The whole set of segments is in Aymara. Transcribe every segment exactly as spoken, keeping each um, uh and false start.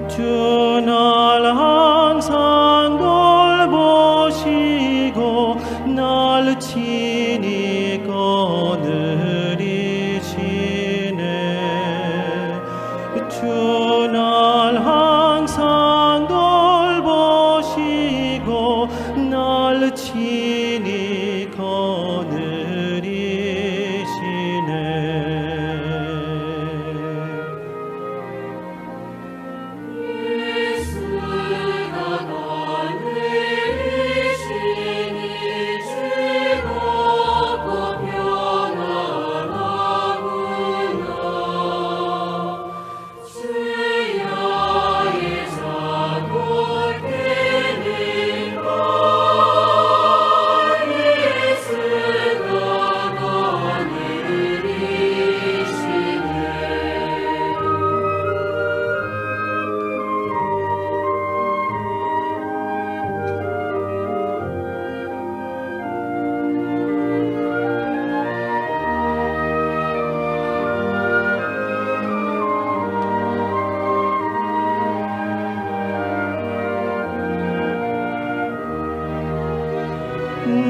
Chunal 항상 돌보시고 날 친히 거느리시네. 주날 항상 돌보시고 날 친히 거느리시네.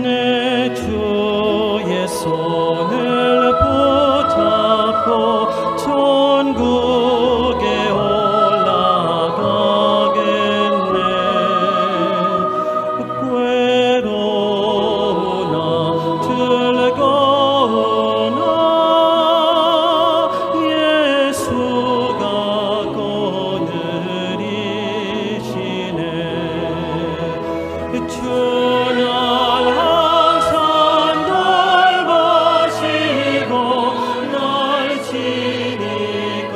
내 주의 손을 붙잡고 천국에 올라가겠네. 괴로우나 즐거우나 예수가 거느리시네. 주는 항상 돌보시고 날 지니고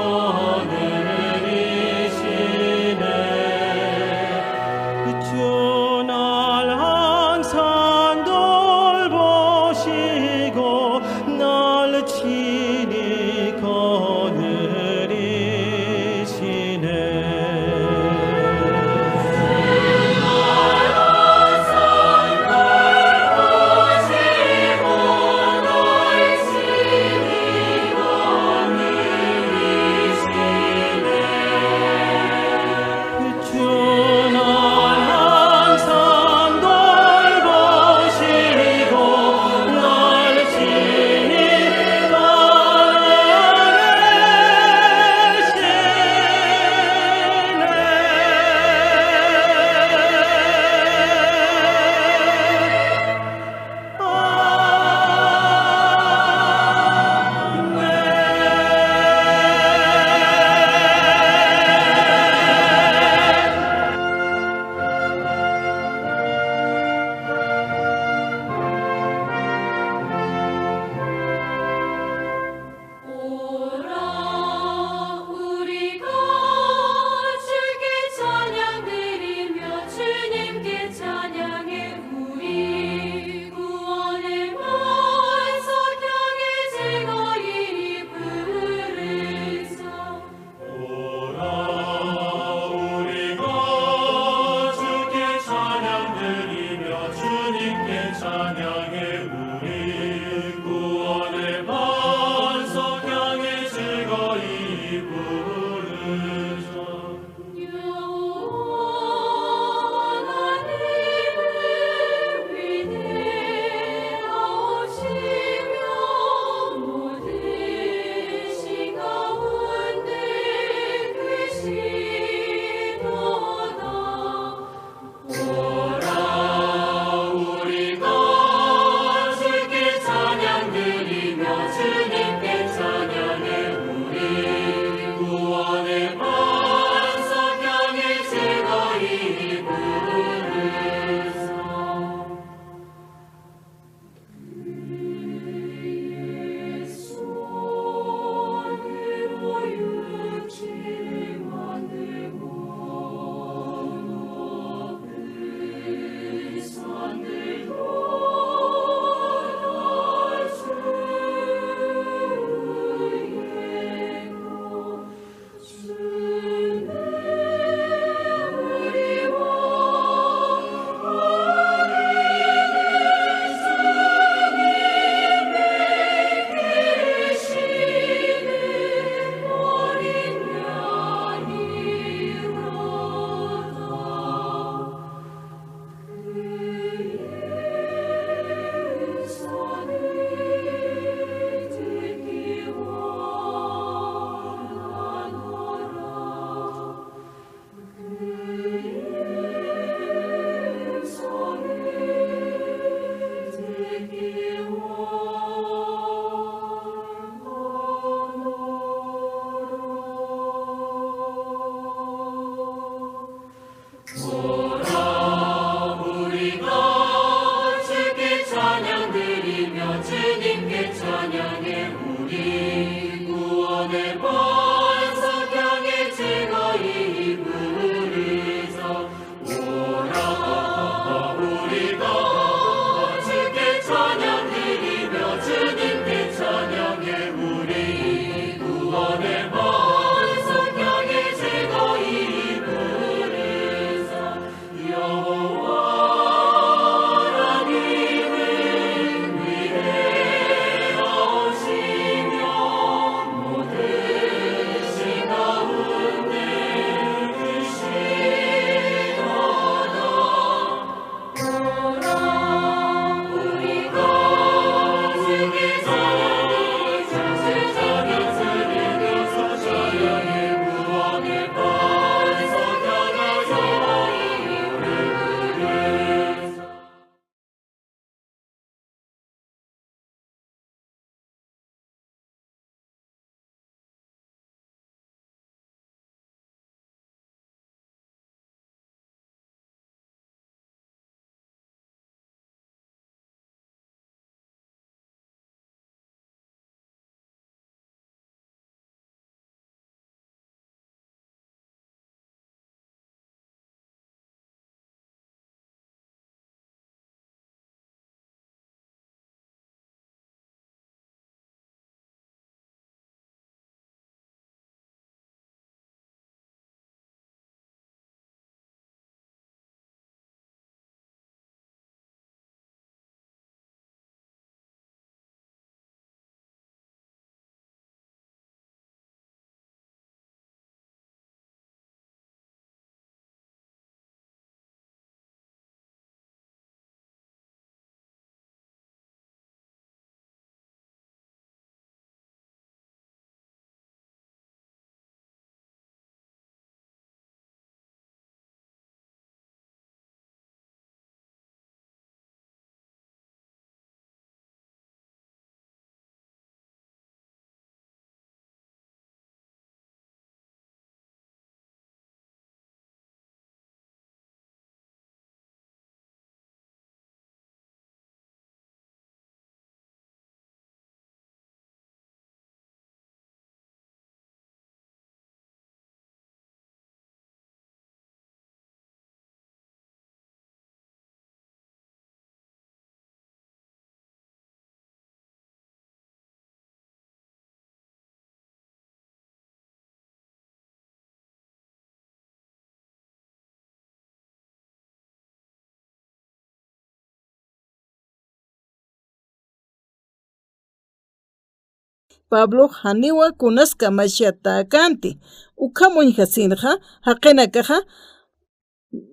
Pablo janiwa kunas kamachatäkänti. Ukham uñjasinxa, jaqinakaxa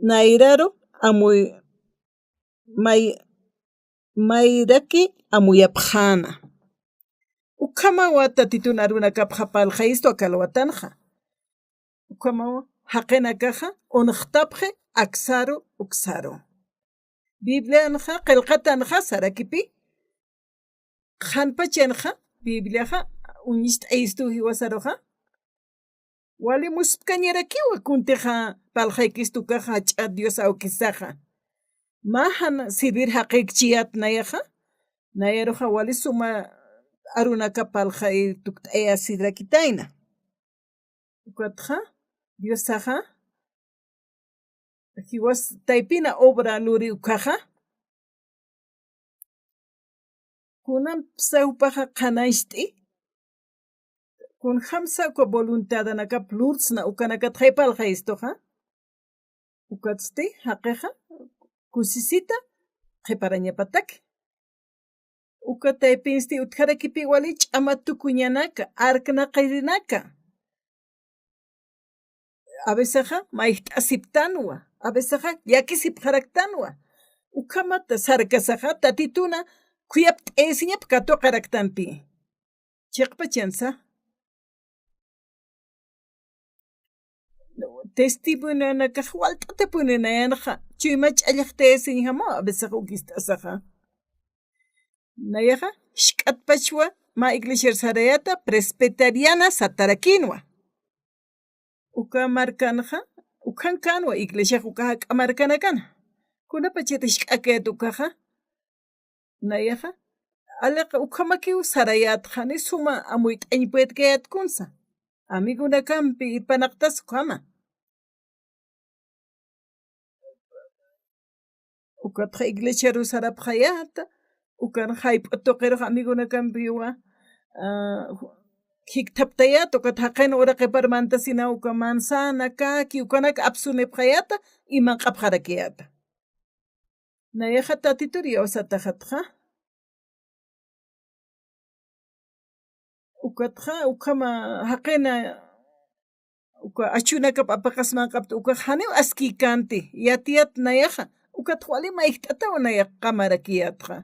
nayraru amuy-, may-, mayraki amuyapxäna. Ukhamawa Tatitun arunakapxa parlxayistu aka alwatanxa. Ukhamawa jaqinakaxa unxtapxi aksaru uksaru. Biblianxa qillqatanxa sarakipi, qhanpachanxa Bibliaxa uñist'ayistu jiwasaruxa. Wali muspkañarakiwa kuntixa parlxaykistu ukaxa jach'a Dios awkisaxa. Mä jan servir jaqïkchiyät nayaxa, nayaruxa wali suma arunaka parlxay tukt'ayasirakitayna. Ukatxa, Diosaxa, jiwas taypina obra luri ukaxa, kunapsa jupaxa qhanañcht'i, kunjamsa uka voluntadanakap lurtsna ukanakatxa parlxayistuxa, ukatsti jaqixa kusisita qhiparañapataki. Uka taypinsti utjarakipï wali ch'ama tukuñanaka, arknaqirinaka. A vecesaxa mayjt'asiptanwa, a vecesaxa llakisipxaraktanwa. Ukhamat sarkasaxa Tatituna khuyapt'ayasiñap katuqaraktanpï. Chiqpachansa. Testimonionakax walt'atapuni nayanxa, chuyma ch'allxtayasiñjamaw, a vecesax ukist'asaxa. Nayaxa, jisk'atpachwa mä iglesiar sarayäta, Presbyteriana satarakïnwa. Uka markanxa, ukhankänwa iglesiax uka jak'a markanakana. Kunapachat jisk'akayät ukaxa, nayaxa, aliqa ukhamakiw sarayätxa, jani suma amuyt'añ puedkayät kunsa. Amigunakampi irpanaqtas ukhama. Ukatxa iglesiaru sarapxayäta, ukan jayp'u tuqirux amigunakampiwa, ah, jikthaptayäta, ukat jaqin uraqipar mantasina uka manzana, kaki, ukanak apsunipxayäta, imanq'apxarakiyäta. Nayaxa Tatitur iyawsataxatxa. Ukatxa, ukhama jaqina, uka achunakap apaqasmanqapta, ukax janiw askïkänti, yatiyät nayaxa, ukatxa wali mayjt'ataw nayax qamarakiyätxa.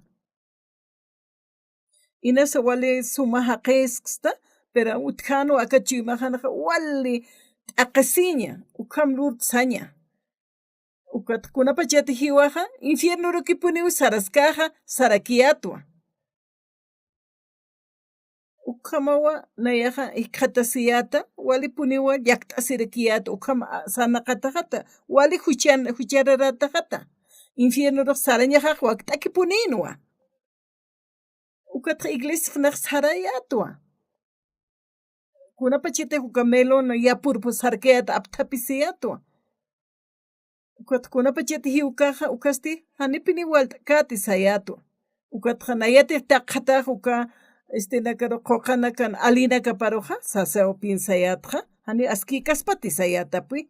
Inasa wali suma jaqïsksta, pero utjänwa aka chuymaxanxa wali t'aqhisiña, ukham lurtsaña. Ukat kunapachat jiwaxa, infiernurukipuniw saraskäxa, sarakiyätwa. Ukhamawa nayaxa jikxatasiyäta, walipuniwa llakt'asirakiyäta, ukham, a, sarnaqataxata, wali juchan, juchararätaxata. Infiernurux sarañaxax wakt'akipunïnwa. Ukatxa iglesiaxnax sarayätwa. Kunapachatix uka melón yapurpu sarkayät apthapisiyätwa. Ukat kunapachatix jiwkaxa, ukasti janipiniw walt'käti sayätwa. Ukatxa nayatix takxatax uka, este, nakaru quqanakan alinakaparuxa, sasaw piensayätxa, jani askïkaspati sayätapï.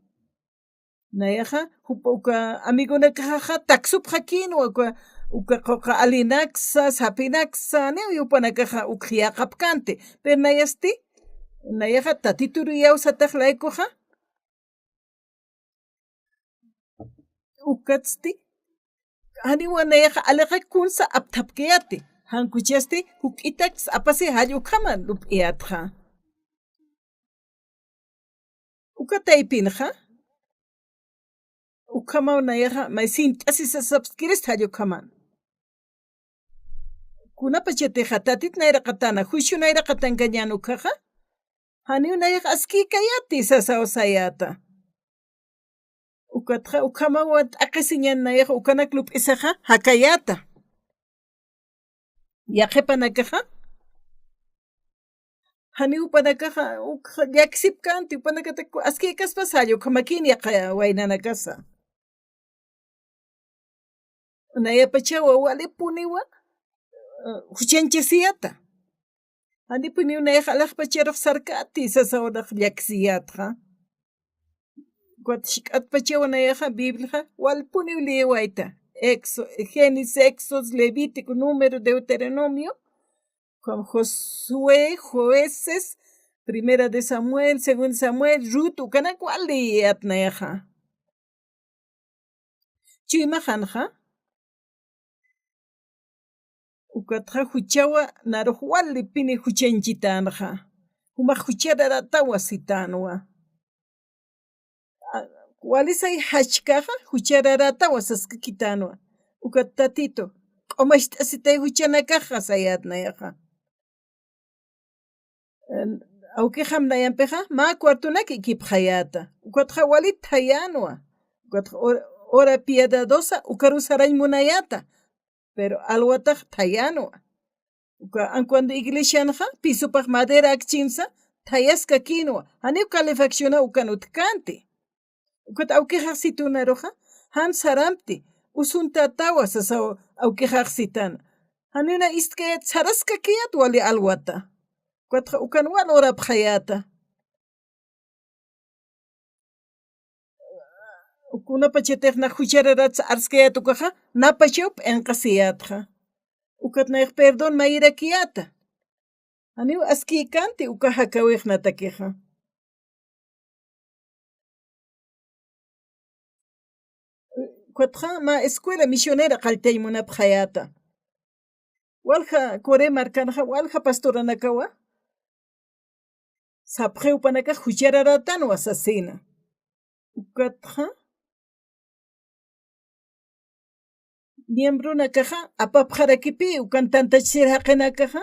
Nayaxa, jupa uka amigonakaxaxa taksupxakïnwa, uka, uka quqa alinaksa, sapinaksa, niw jupanakaxa ukx yäqapkänti. Pero nayasti, nayaxa Tatitur iyawsatax laykuxa. Ukatsti, janiwa nayaxa aliqak kunsa apthapkayäti. Jan kuchasti, juk'itaksa apasi jall ukhama lup'iyätxa. Uka taypinxa, ukhamaw nayaxa, may sint'asi sasapskirist jall ukhaman. Kunapachatixa, Tatit nayraqatana, juicio nayraqatankañän ukhaxa, janiw nayax askïkayäti sasaw sayäta. Ukatxa, ukhamawa t'aqhisiñän nayaxa, ukanak lup'isaxa, jakayäta. Yaqhipanakaxa, janiw jupanakaxa, ukxa llakisipkänti, jupanakatak askïkaspas jall ukhamakïn yaqha waynanakasa. Nayapachawa walipuniwa, eh, juchañchasiyäta. Janipuniw nayax alaxpacharux sarkäti, sasaw nax llakisiyätxa. Ukat jisk'atpachawa nayaxa Bibliaxa, walpuniw liyawayta. Éxo-, Génesis, Éxodo, Levítico, Número, Deuteronomio. Ukham Josué, Jueces, Primera de Samuel, Segunda Samuel, Rut, ukanak wali yatnayaxa. Chuymaxanxa, ukatxa juchawa narux wali pini juchañchitänxa. Jumax juchararatawa sitänwa. A, walisay jachkaxa, juchararatawa saskakitänwa. Ukat Tatitu, q'umacht'asitay juchanakaxa sayätnayaxa. Awkixam nayampixa, mä cuartonak ikipxayäta. Ukatxa walit thayänwa. Ukatxa hora, hora piadadosa, ukaru sarañ munayäta. Pero alwatax thayänwa. Uka, an cuando iglesianxa, pisopax madera akchinsa, thayaskakïnwa. Janiw calefacciona ukan utjkänti. Ukat awkixax situnaruxa, jan saramti, usuntätawa sasaw awkixax sitana. Janina istkayät saraskakiyät wali alwata. Ukatxa ukan wal urapxayäta. Kunapachatix nax juchararatsa arskayät ukaxa, napachaw p'inqasiyätxa. Ukat nayax perdón mayirakiyäta. Janiw askïkänti uka jakawix natakixa. Ukatxa mä escuela misionera qalltañ munapxayäta. Walja Corea markanxa, walja pastoranakawa sapxiw jupanakax juchararatanwa sasina. Ukatxa miembronakaxa apapxarakipï ukan tantachasir jaqinakaxa,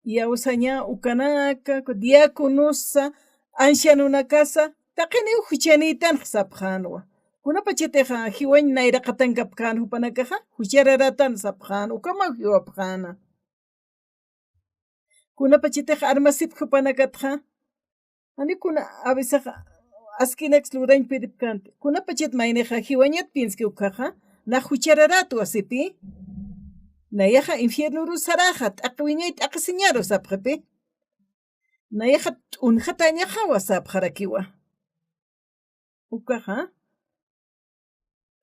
iyawsaña ukanaka, diaconosa, ancianonakasa, taqiniw juchanïtanx sapxänwa. Kunapachatixa jiwañ nayraqatankapkän jupanakaxa, juchararatan sapxän, ukamaw jiwapxäna. Kunapachatix armasipki jupanakatxa, jani kuna a veces askinaks lurañ pidipkänti. Kunapachat maynixa jiwañat pienski ukkhaxa, nax juchararätwa sipï. Nayaxa infiernoru saräxa, t'aqwiñay t'aqhisiñaru sapxipi. Nayaxa t'unxatañaxawa sapxarakiwa. Ukaxa,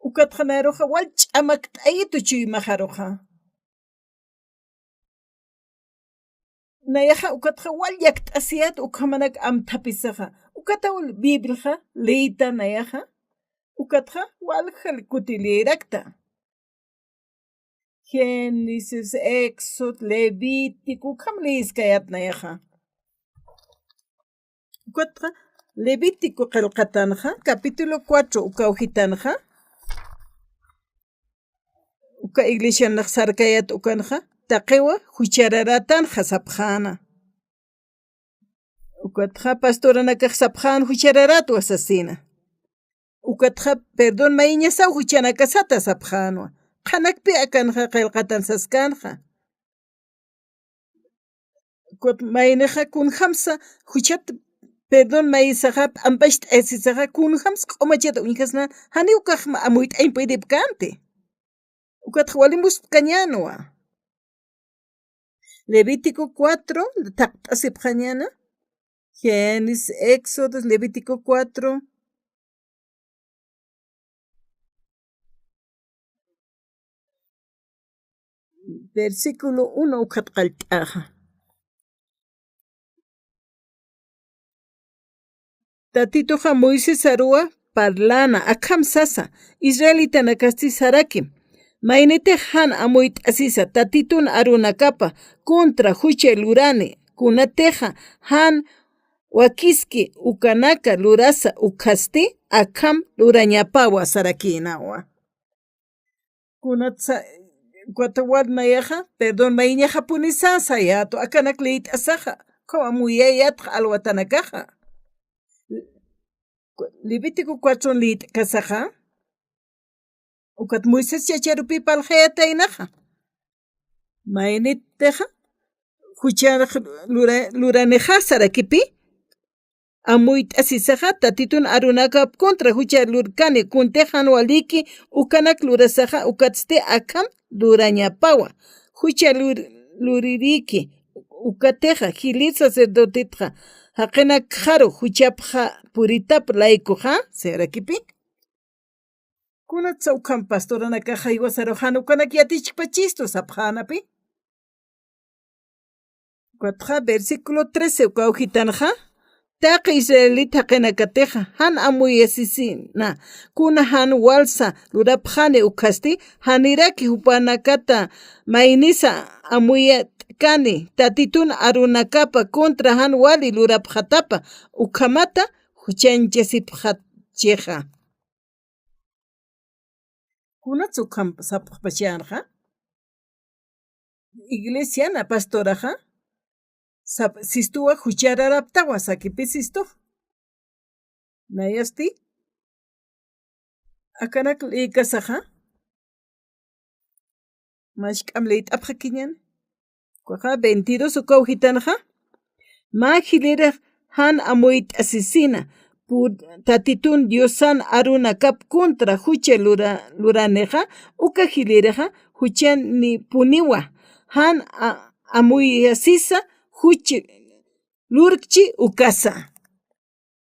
ukatxa naruxa wal ch'amakt'ayitu chuymaxaruxa. Nayaxa ukatxa wal llakt'asiyät ukhamanak amthapisaxa. Ukataw Bibliaxa leyta nayaxa. Ukatxa walja kuti leerakta. Génesis, Éxodo, Levítico, ukham leyiskayät nayaxa. Ukatxa Levítico qillqatanxa, capítulo cuatro ukaw jitanxa, uka iglesianax sarkayät ukanxa, taqiwa juchararatanxa sapxäna. Ukatxa pastoranakax sapxän juchararätwa sasina. Ukatxa perdón mayiñasaw juchanakasata sapxänwa. Qhanakpi akanxa qillqatan saskänxa. Ukat maynixa kunjamsa juchat perdón mayisaxa, p'ampacht'ayasisaxa, kunjamsa q'umachata uñjasna, janiw ukax amuyt'añ puytipkänti. Ukatxa wali muspkañänwa. Levítico cuatro, thaqt'asipxañäna. Génesis, Éxodo, Levítico cuatro. Versículo uno ukhat qallt'axa. Tatituxa Moisesaruwa parlana, akham sasa, israelitanakasti sarakim. Maynitix jan amuyt'asisa Tatitun arunakapa contra jucha lurani, kunatixa jan wakiski ukanaka lurasa ukhasti, akham lurañapawa sarakïnawa. Kunatsa, ukat wal nayaxa, perdón mayiñaxapunisa sayätwa, akanak leyt'asaxa, ukham amuyayätxa alwatanakaxa. Levítico cuatro leyt'kasaxa, ukat Moisés chacharupi parlxayätaynaxa. Maynitixa, juchanax lura-, luranixa sarakipi, amuyt'asisaxa, Tatitun arunakap contra jucha lurkani, kuntix jan waliki ukanak lurasaxa, ukatsti akham lurañapawa. Jucha lur-, luririki, ukatixa, jilïr sacerdotitxa, jaqinakxaru juchapxa puritap laykuxa, sarakipi. Kunatsa ukham pastoranakaxa jiwasaru jan ukanak yatichpachistu sapxänapi. Ukatxa versículo trece uka ujitanxa, taqi israelit jaqinakatixa, jan amuyasisina, kuna jan walsa lurapxani ukhasti, janiraki jupanakata maynisa amuyat'kani, Tatitun arunakapa contra jan wali lurapxatapa, ukhamata juchañchasipxatchixa. Kunats ukham sapxpachanxa? Iglesiana pastoraxa, sap-, sistuwa juchararaptawa sakipi sistu. Nayasti, akanak lïkasaxa, mask'am lït'apxakiñan. Ukaxa veintidós uka ujitanxa, mä jilirax jan amuyt'asisina, pu-, Tatitun Diosan arunakap contra jucha lura-, luranixa, uka jiliraxa juchanipuniwa, jan a-, amuyasisa juch lurkchi ukasa.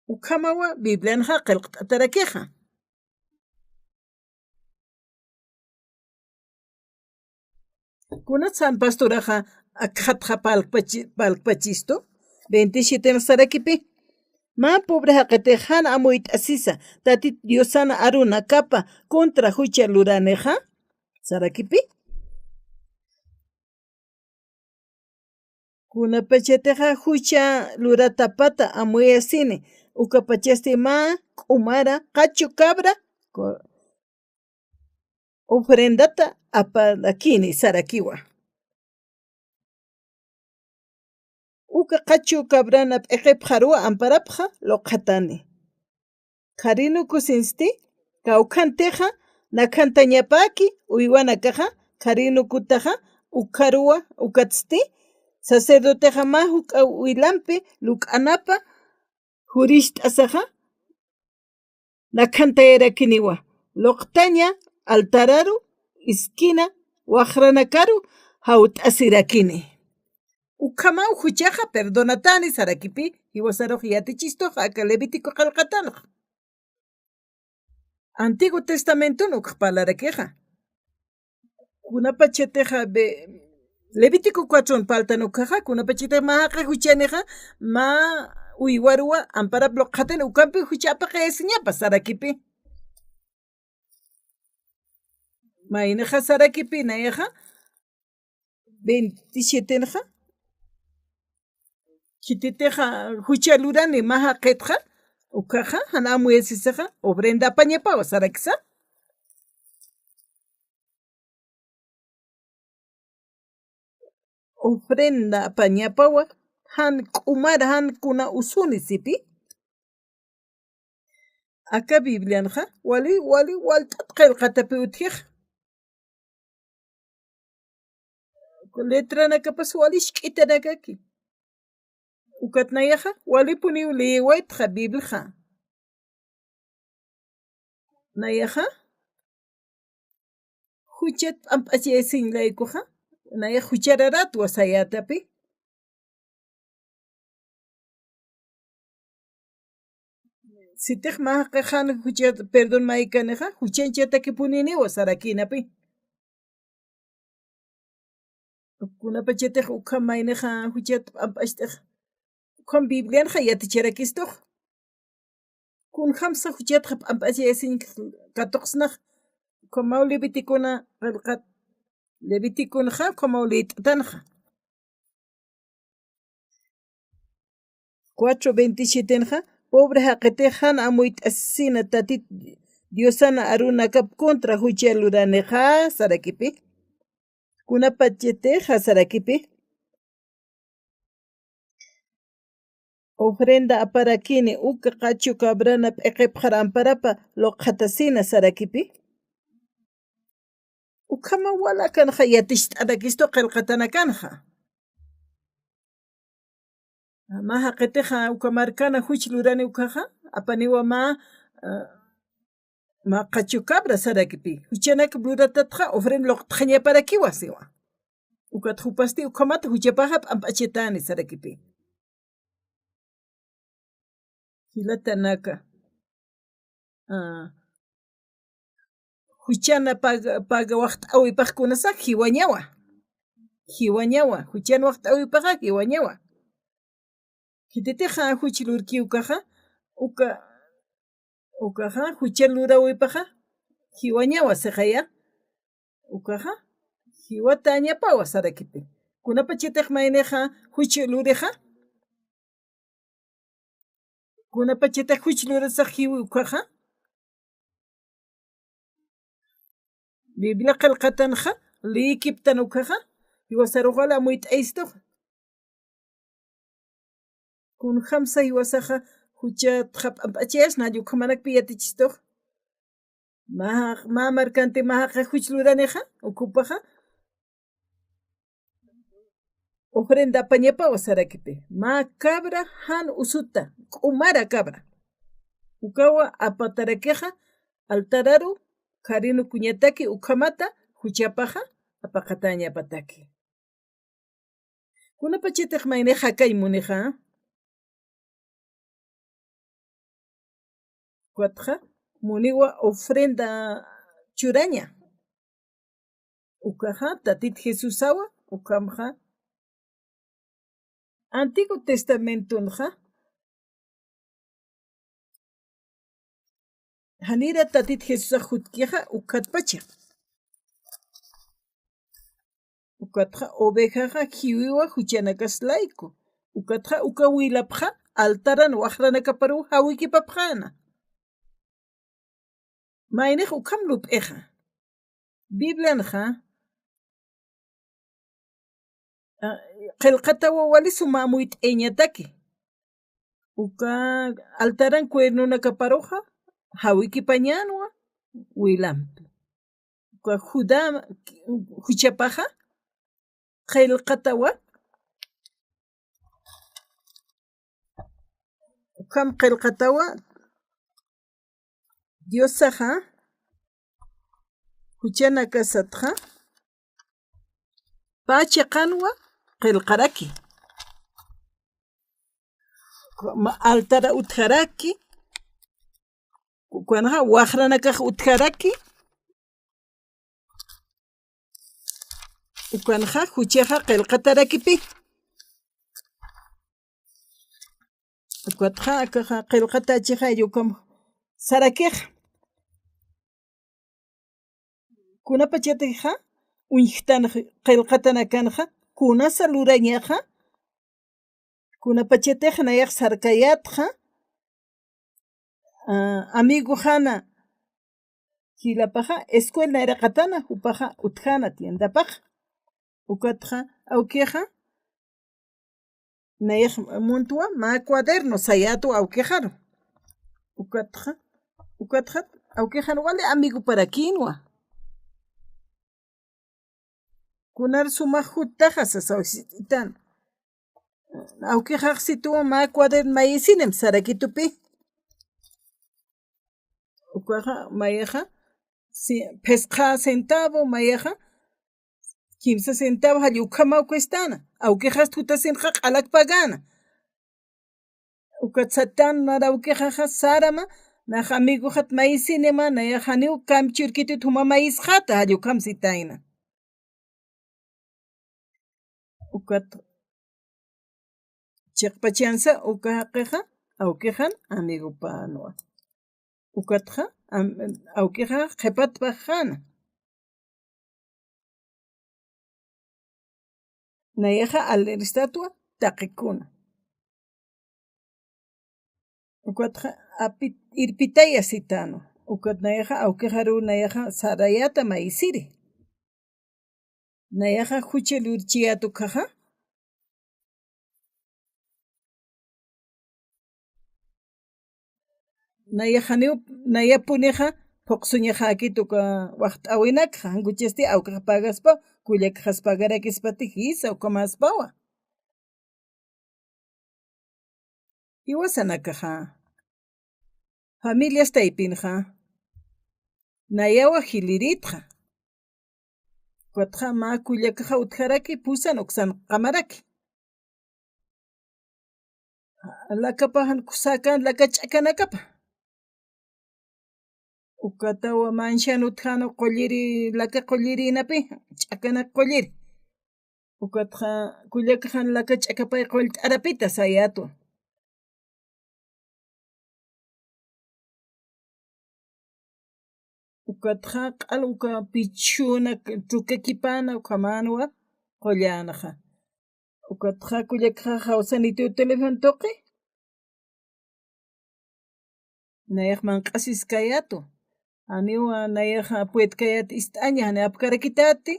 Ukhamawa Biblianxa qillqt'atarakixa. Kunatsa jan pastoraxa akxatxa palkpachi-, palkpachistu, veintisiete sarakipi. Mä pobre jaqitix jan amuyt'asisa, Tatit Diosan arunakapa contra jucha luranixa, sarakipi. Kunapachatixa jucha luratapata amuyasini, ukapachasti mä k'umara qachu cabra, ku-, ofrendata aparakini sarakiwa. Uka qachu cabrana p'iqipxaruwa amparapxa luqxatani. Kharinukusinsti, kawkhantixa, nakhantañapaki uywanakaxa, kharinukutaxa, ukharuwa, ukatsti, sacerdotexa mä juk'a wilampi luk'anapa jurist'asaxa, nakhantayarakiniwa, luqtaña altararu, esquina, waxranakaru, jawt'asirakini. Ukhamaw juchaxa perdonatani sarakipi, jiwasarux yatichistux aka Levítico qillqatanxa. Antiguo Testamenton ukx parlarakixa. Kunapachatixa be-, Levítico cuatron parltan ukhaxa, kunapachatixa mä jaqi juchanixa, mä uywaruwa amparap luqxatani ukampi jucha apaqayasiñapa sarakipi. Maynixa sarakipi nayaxa, veintisiete nixa. Khititixa jucha lurani mä jaqitxa, ukhaxa, jan amuyasisixa, ofrenda apañapawa sarakisa. Ofrenda apañapawa, jan k'umar, jan kuna usuni sipi. Aka Biblianxa, wali, wali, walt'at qillqatapi utjix. Letranakapas wali isk'itanakaki. Ukat nayaxa, walipuniw leewaytxa Bibliaxa. Nayaxa, juchat p'amp'achayasiñ laykuxa, nayax juchararatwa sayätapi. Sitix mä jaqix jan juchat perdón maykanixa, juchañchatakipuniniwa sarakïnapi. Kunapachatix ukham maynixa juchat p'amp'acht'ix, ukham Biblianxa yaticharakistux. Kunjamsa juchatxa p'amp'achayasiñ katuqsnax, ukhamaw Leviticona qillqat, Leviticonxa ukhamaw lït'tanxa. Cuatro veintisiete nixa, pobre jaqitix jan amuyt'asisina Tatit Diosana arunakap contra jucha luranixa sarakipi. Kunapachatixa sarakipi. Ofrenda aparakini uka qachu cabrana p'iqipxar amparapa luqxatasina sarakipi. Ukhama wal akanxa yaticht'arakistu qillqatanakanxa. Mä jaqitixa uka markana juch lurani ukaxa, apaniwa mä, ah, mä qachu cabra sarakipi. Juchanak luratatxa ofrenda luqtxañaparakiwa siwa. Ukat jupasti ukhamata juchapaxa p'amp'achatani sarakipi. Jilatanaka. Ah, juchana paga, paga waxt'awipax kunasa jiwañawa. jiwañawa, juchan waxt'äwipaxa jiwañawa. Khititixa juch lurki ukaxa, uka, ukaxa juchan luräwipaxa jiwañawa sixaya. Ukaxa jiwatañapawa sarakipi. Kunapachatix maynixa juch lurixa, kunapachatix juch lurasa jiwi ukaxa, Biblia qillqatanxa liyikiptan ukaxa, jiwasarux wali amuyt'ayistux. Kunjamsa jiwasaxa juchat jap'amp'achayasna, jall ukhamarakpi yatichistux. Mä, mä markanti mä jaqix juch luranixa, ukhupaxa ofrenda apañapawa sarakipi. Mä cabra jan usuta, k'umara cabra. Ukawa apatarakixa, altararu, kharinu kuñataki, ukhamata juchapaxa apaqatañapataki. Kunapachatix mayni jakay munixa, ukatxa muniwa ofrenda churaña. Ukaxa Tatit Jesusawa, ukhamxa Antiguo Testamentonxa janira Tatit Jesusax jutkixa ukatpacha. Ukatxa ovejaxa jiwiwa juchanakas layku. Ukatxa uka wilapxa altaran waxranakaparuw jawikipapxäna. Maynix ukham lup'ixa. Biblianxa, a, qillqatawa wali suma amuyt'ayañataki. Uka altaran cuernonakaparuxa jawikipañänwa wilampi. Uka Judá juchapaxa qillqatawa, ukham qillqatawa Diosaxa juchanakasatxa pä chiqanwa qillqaraki. Ma-, altara utjaraki, ukanxa waxranakax utjaraki, ukanxa juchaxa qillqatarakipi. Ukatxa akaxa qillqatachixa, jall ukham sarakix. Kunapachatixa uñjtan qillqatanakanxa, kunasa lurañaxa, kunapachatix nayax sarkayätxa, a, amigoxana jilapaxa, escuela nayraqatana, jupaxa utjäna tiendapaxa. Ukatxa awkixa nayax muntwa mä cuaderno sayätwa awkixaru. Ukatxa, ukatxa awkixan wali amigoparakïnwa. Kunar sumax juttaxa sasaw sit'itän. Awkixax situwa mä cuaderno mayisinim sarakitupi. Ukaxa mayaxa si-, phisqa centavo, mayaxa kimsa centavo, jall ukhamaw cuestana. Awkixas tutasinxa q'alak pagana. Ukat satän nar awkixaxa särama, nax amigoxat mayisinima, nayax janiw kamchurkitut juma mayisxäta, jall ukham sitayna. Ukat chiqpachansa uka jaqixa, awkixan amigopänwa. Ukatxa, am-, awkixa qhipatpaxäna. Nayaxa aliristatwa taqikuna. Ukatxa api-, irpitaya sitänwa. Ukat nayaxa awkixaruw nayaxa sarayäta mayisiri. Nayaxa jucha lurchiyät ukkhaxa. Nayax janiw, nayapunixa phuqsuñaxäkit uka waxt'äwinakxa, jan ukasti awkix pagaspaw, kullakixas pagarakispati jisa, ukhamäspawa. Jiwasanakaxa, familias taypinxa, nayawa jilïritxa. Ukatxa mä kullakaxa utjaraki, pusan uksan qamaraki. Lakapa jan kusäkän laka ch'akanakapa. Ukatawa manchan utjäna qulliri, laka qullirïnapi, ch'akanak qulliri. Ukatxa kullakaxan laka ch'akapay qullt'arapita sayätwa. Ukatxa q'al uka pichhuna, trukakipäna ukhamänwa qullanxa. Ukatxa kullakaxa jawsanitiw teléfono tuqi. Nayax manq'asiskayätwa. Janiwa nayaxa puedkayät ist'aña, jani apkarakitäti.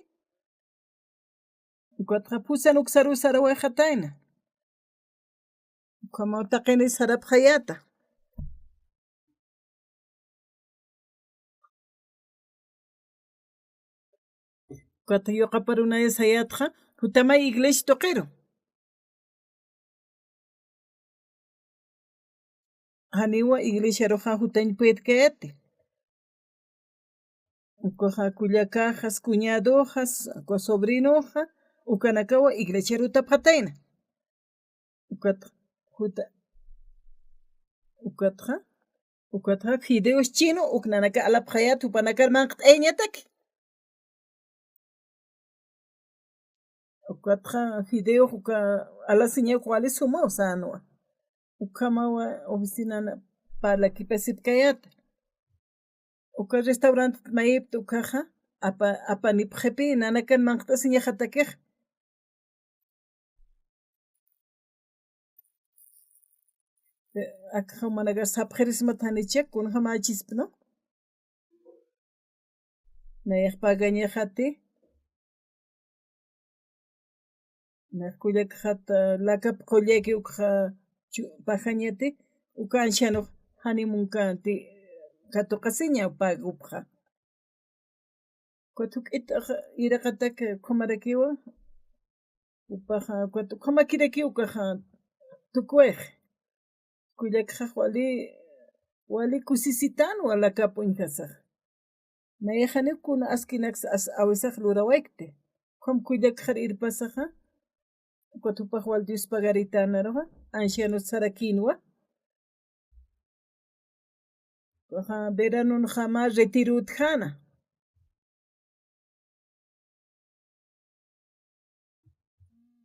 Ukatxa phusan uksaruw sarawayxatayna. Ukhamaw taqini sarapxayäta. Ukat yuqaparunaya sayätxa, jutamay iglesia tuqiru. Janiwa iglesiaruxa jutañ puedkayäti. Ukaxa kullakaxas, cuñadoxas, uka sobrinoxa, ukanakawa iglesiaru utapxatayna. Ukat, juta, ukatxa, ukatxa fideos chino, uk nanaka alapxayät, jupanakar manqt'ayañataki. Ukatxa fideox uka alasiñak wali sumaw sänwa. Ukhamawa oficinan parlakipasitkayäta. Uka restaurantit mayipta ukaxa, apa, apanipxipi, nanakan manqt'asiñaxatakix. Akxa jumanakar sapxirismat janicha, kunjamächispa, ¿no? Nayax pagañaxati. Nax kullakaxat, lakap qullaki ukxa chu-, pajañati, uka ancianux jani munkänti katuqasiña pagupxa. Ukat juk'it iraqatak ukhamarakiwa, upaxa, ukat ukhamakirakiw ukaxa tukwayx. Kullakaxax wali, wali kusisitänwa lakap uñjasax. Nayax janiw kuna askinaks as awisax lurawaykti. Ukham kullakaxar irpasaxa, ukat jupax wal Dios pagaritänaruxa, ancianot sarakïnwa. Ukaxa veranonxa mä retirö utjäna.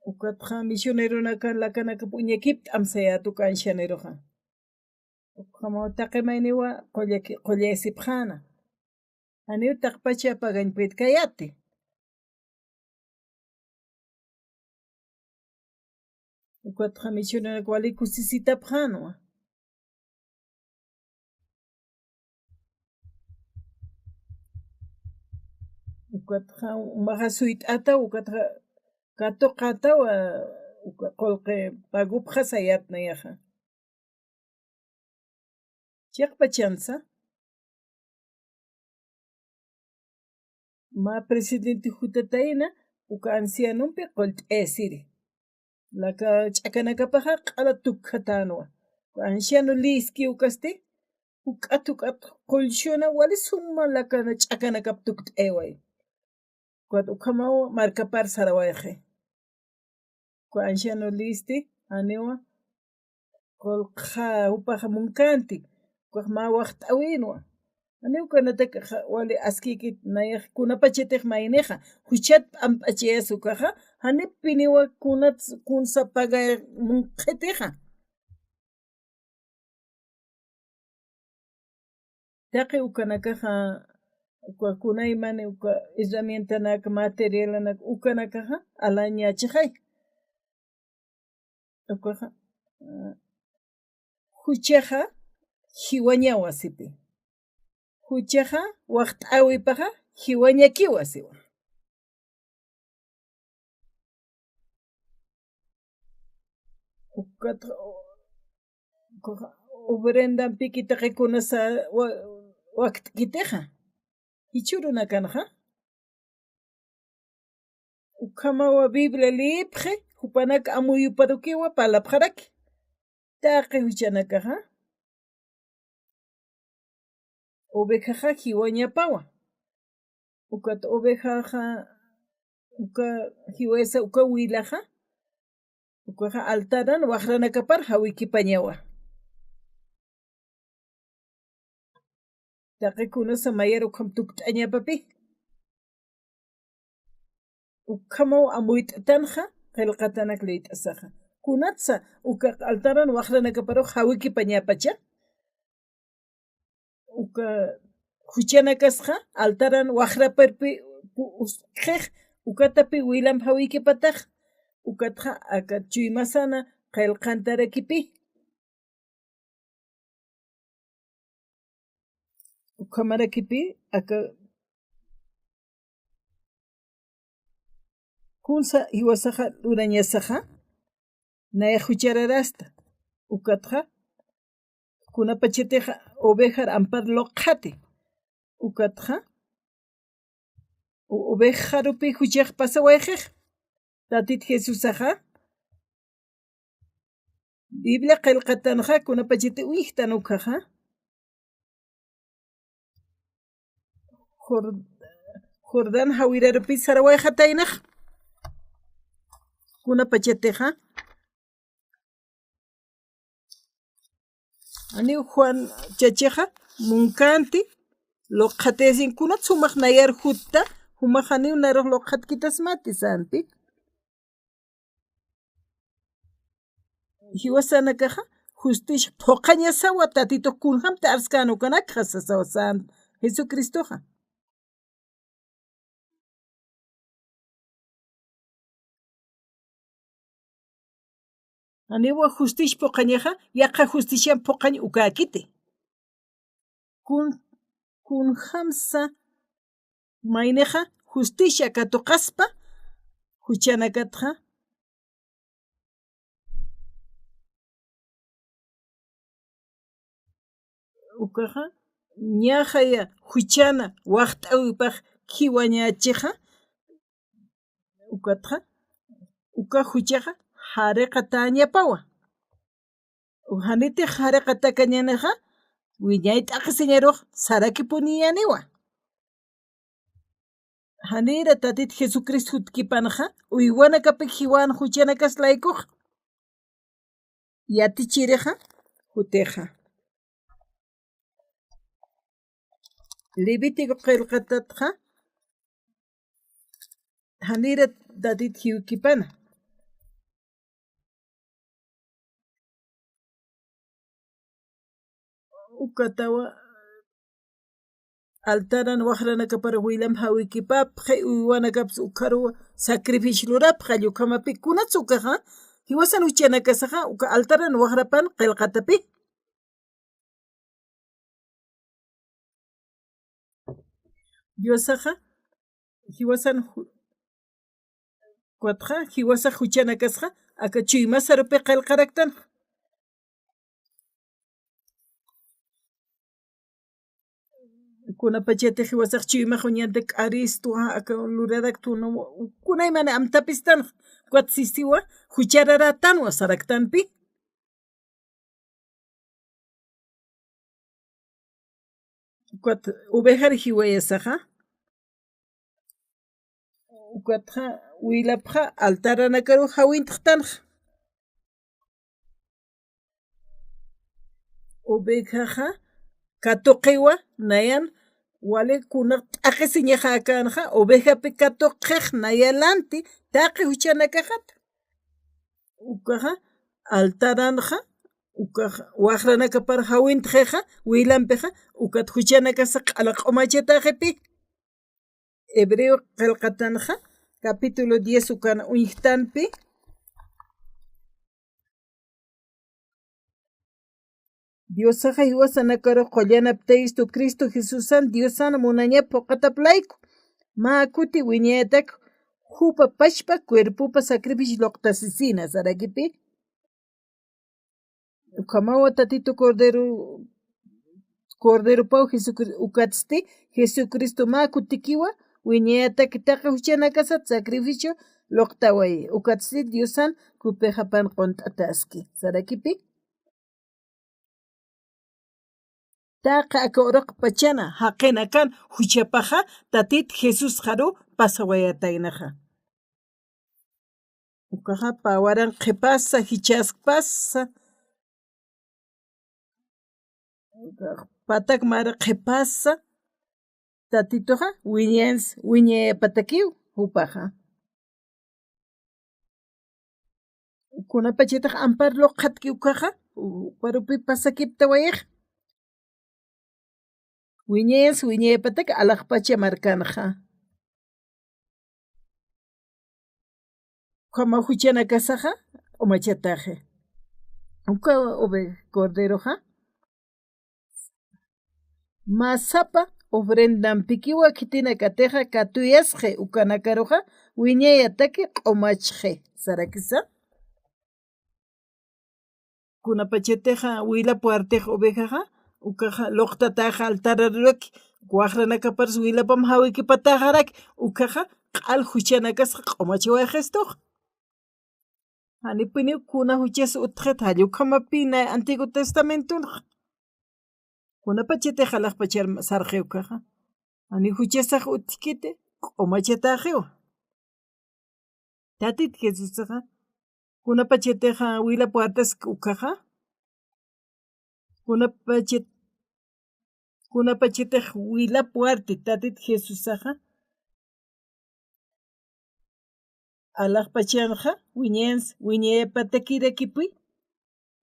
Ukatxa misioneronakan lakanakap uñakipt'am sayät uka ancianeroxa. Ukhamaw taqi mayniwa qullaki-, qullaysipxäna. Janiw taqpacha pagañ puedkayäti. Ukatxa misioneronak wali kusisitapxänwa. Ukatxa umaxa suyt'ata, ukatxa katuqata, uka qullqi pagupxa sayät nayaxa. Chiqpachansa, mä presidente jutatayna, uka ancianompi qullt'ayasiri. Laka ch'akanakapaxa q'ala tukkhatänwa. Uka anciano Liski ukasti, juk'at juk'at qullsuna wali suma lakana ch'akanakap tukt'ayawayi. Ukat ukhamaw markapar sarawayxi. Uka anciano Listi, janiwa, qullqxa jupaxa munkänti, ukax mä waxt'äwinwa. Janiw ukanataki wali askïkit nayax kunapachatix maynixa, juchat p'amp'achayas ukaxa, janipiniwa kunat, kunsa pagay munkxitixa. Taqi ukanakaxa, uka kunaymani uka herramientanak, materialanak, ukanakaxa alañachixay. Ukaxa, ah, juchaxa jiwañawa sipi. Juchaxa waxt'äwipaxa jiwañakiwa siwa. Ukat, ukaxa, ofrendampiki taqi kunasa wa-, wakt'kitixa. Jichhürunakanxa. Ukhamawa Biblia leepxi, jupanak amuyuparukiwa parlapxaraki. Taqi juchanakaxa, ovejaxa jiwañapawa. Ukat ovejaxa, uka jiwaysa, uka wilaxa, ukaxa altaran waxranakapar jawikipañawa. Taqi kunasa mayar ukham tukt'añapapi. Ukhamaw amuyt'tanxa, qillqatanak liyt'asaxa. Kunatsa uka altaran waxranakaparux jawikipañapacha. Uka juchanakasxa altaran waxraparpi pu-, usqhix, ukatapi wilamp jawikipatax, ukatxa aka chuymasana qillqantarakipi. Ukhamarakipi aka kunsa jiwasaxa lurañasaxa, nayax juchararasta. Ukatxa kunapachatixa ovejar ampar luqxati. Ukatxa u-, ovejarupi juchax pasawayxix. Tatit Jesusaxa Biblia qillqatanxa kunapachati uñjtan ukhaxa. Jor-, Jordán jawirarupi sarawayxataynax. Kunapachatixa. Janiw Juan chachixa munkanti, luqxatayasin kunat sumax nayar jutta, jumax janiw narux luqxatkitasmati sanpi. Jiwasanakaxa justicia phuqhañasawa, Tatitux kunjämti arskan ukanakxa sasawa san Jesucristoxa. Janiwa justicia phuqhañaxa, yaqha justician phuqhañ ukäkiti. Kun, kunjamsa maynixa justicia katuqaspa, juchanakatxa. Ukaxa, ñaxaya juchana waxt'äwipax khiwañächixa, ukatxa, uka juchaxa jariqatäñapawa. Janitix jariqatakañänixa, wiñay t'aqhisiñarux sarakipuniyäniwa. Janira Tatit Jesucristo jutkipanxa, uywanakapik jiwan juchanakas laykux yatichirixa, jutixa. Levítico qillqatatxa, janira Tatit jiwkipana. Ukatawa altaran waxranakapar wilam jawikipapxi, uywanakapsa ukharuwa sacrificio lurapxi, ukhamapi kunatsa ukaxa, jiwasan juchanakasaxa, uka altaran waxrapan qillqatapi. Diosaxa, jiwasan ju-, ukatxa, jiwasax juchanakasxa, aka chuymasarupi qillqaraktanxa. Kunapachatix jiwasax chuymax uñanta k'aristu, aka luraraktun, kunaymana amtapistanxa, ukat sistiwa, juchararätanwa saraktanpi. Ukat ovejar jiwayasaxa, ukatxa wilapxa altaranakaru jawintxtanxa. Ovejaxa katuqiwa nayan wali kunaq t'aqhisiñaxäkänxa, ovejapi katuqix nayalanti taqi juchanakaxat. Ukaxa altaranxa, ukax waxranakapar jawintxixa, wilampixa, ukat juchanakasa q'ala q'umachataxipi. Hebreo qillqatanxa, capítulo diez ukan uñjtanpi. Diosaxa jiwasanakaru qullanaptayistu Cristo Jesusan Diosan munañap phuqatap layku, mä kuti wiñayatak jupa pachpa cuerpopa sacrificio luqtasisina, sarakipi. Ukhamawa Tatitu Cordero, Corderopaw Jesucri-, ukatsti Jesucristo mä kutikiwa wiñayatak taqi juchanakasat sacrificio luqtawayi, ukatsti Diosan kupixapan qunt'ataski, sarakipi. Taqi aka uraqpachana jaqinakan juchapaxa Tatit Jesusxaru pasawayataynaxa. Ukaxa pä waran qhipasa, jichhaskpasa, patak mara qhipasa, Tatituxa wiñans-, wiñayapatakiw jupaxa. Kunapachatix ampar luqxatki ukaxa, uparupi pasakiptawayix. Wiñayans wiñayapataki alaxpacha markanxa. Ukhama juchanakasaxa q'umachataxi. Uka oveja corderoxa mä sapa ofrendampikiwa khitinakatixa katuyasxi ukanakaruxa wiñayataki q'umachxi. Sarakisa. Kunapachatixa wilap wartix ovejaxa, ukaxa luqtataxa altararuraki, waxranakaparus wilapam jawikipataxaraki, ukaxa q'al juchanakasxa q'umachawayxistux. Janipiniw kuna juchas utjit, jall ukhamapï nay Antiguo Testamentonxa. Kunapachatix alaxpachar sarxi ukaxa. Jani juchasax utjkiti, q'umachataxiwa. Tatit Jesusaxa, kunapachatixa wilap wartaski ukaxa, kunapachat-, kunapachatix wilap warti Tatit Jesusaxa, alaxpachanxa, wiñayans wiñayapatakirakipi,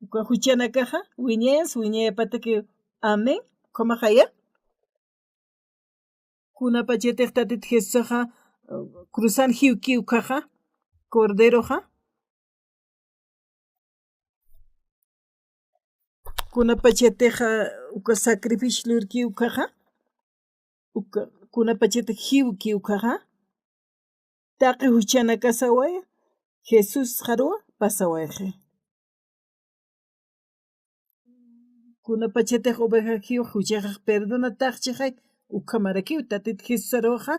uka juchanakaxa, wiñayans wiñayapataki. Amén. Ukhamaxaya. Kunapachatix Tatit Jesusaxa, uh, cruzan jiwki ukaxa, corderoxa. Kunapachatixa uka sacrificio lurki ukaxa, uka, kunapachatix jiwki ukaxa, taqi juchanakasaway, Jesusxaruwa pasawayxi. Kunapachatix oveja jiw juchaxax perdonataxchixay, ukhamarakiw Tatit Jesusaruxa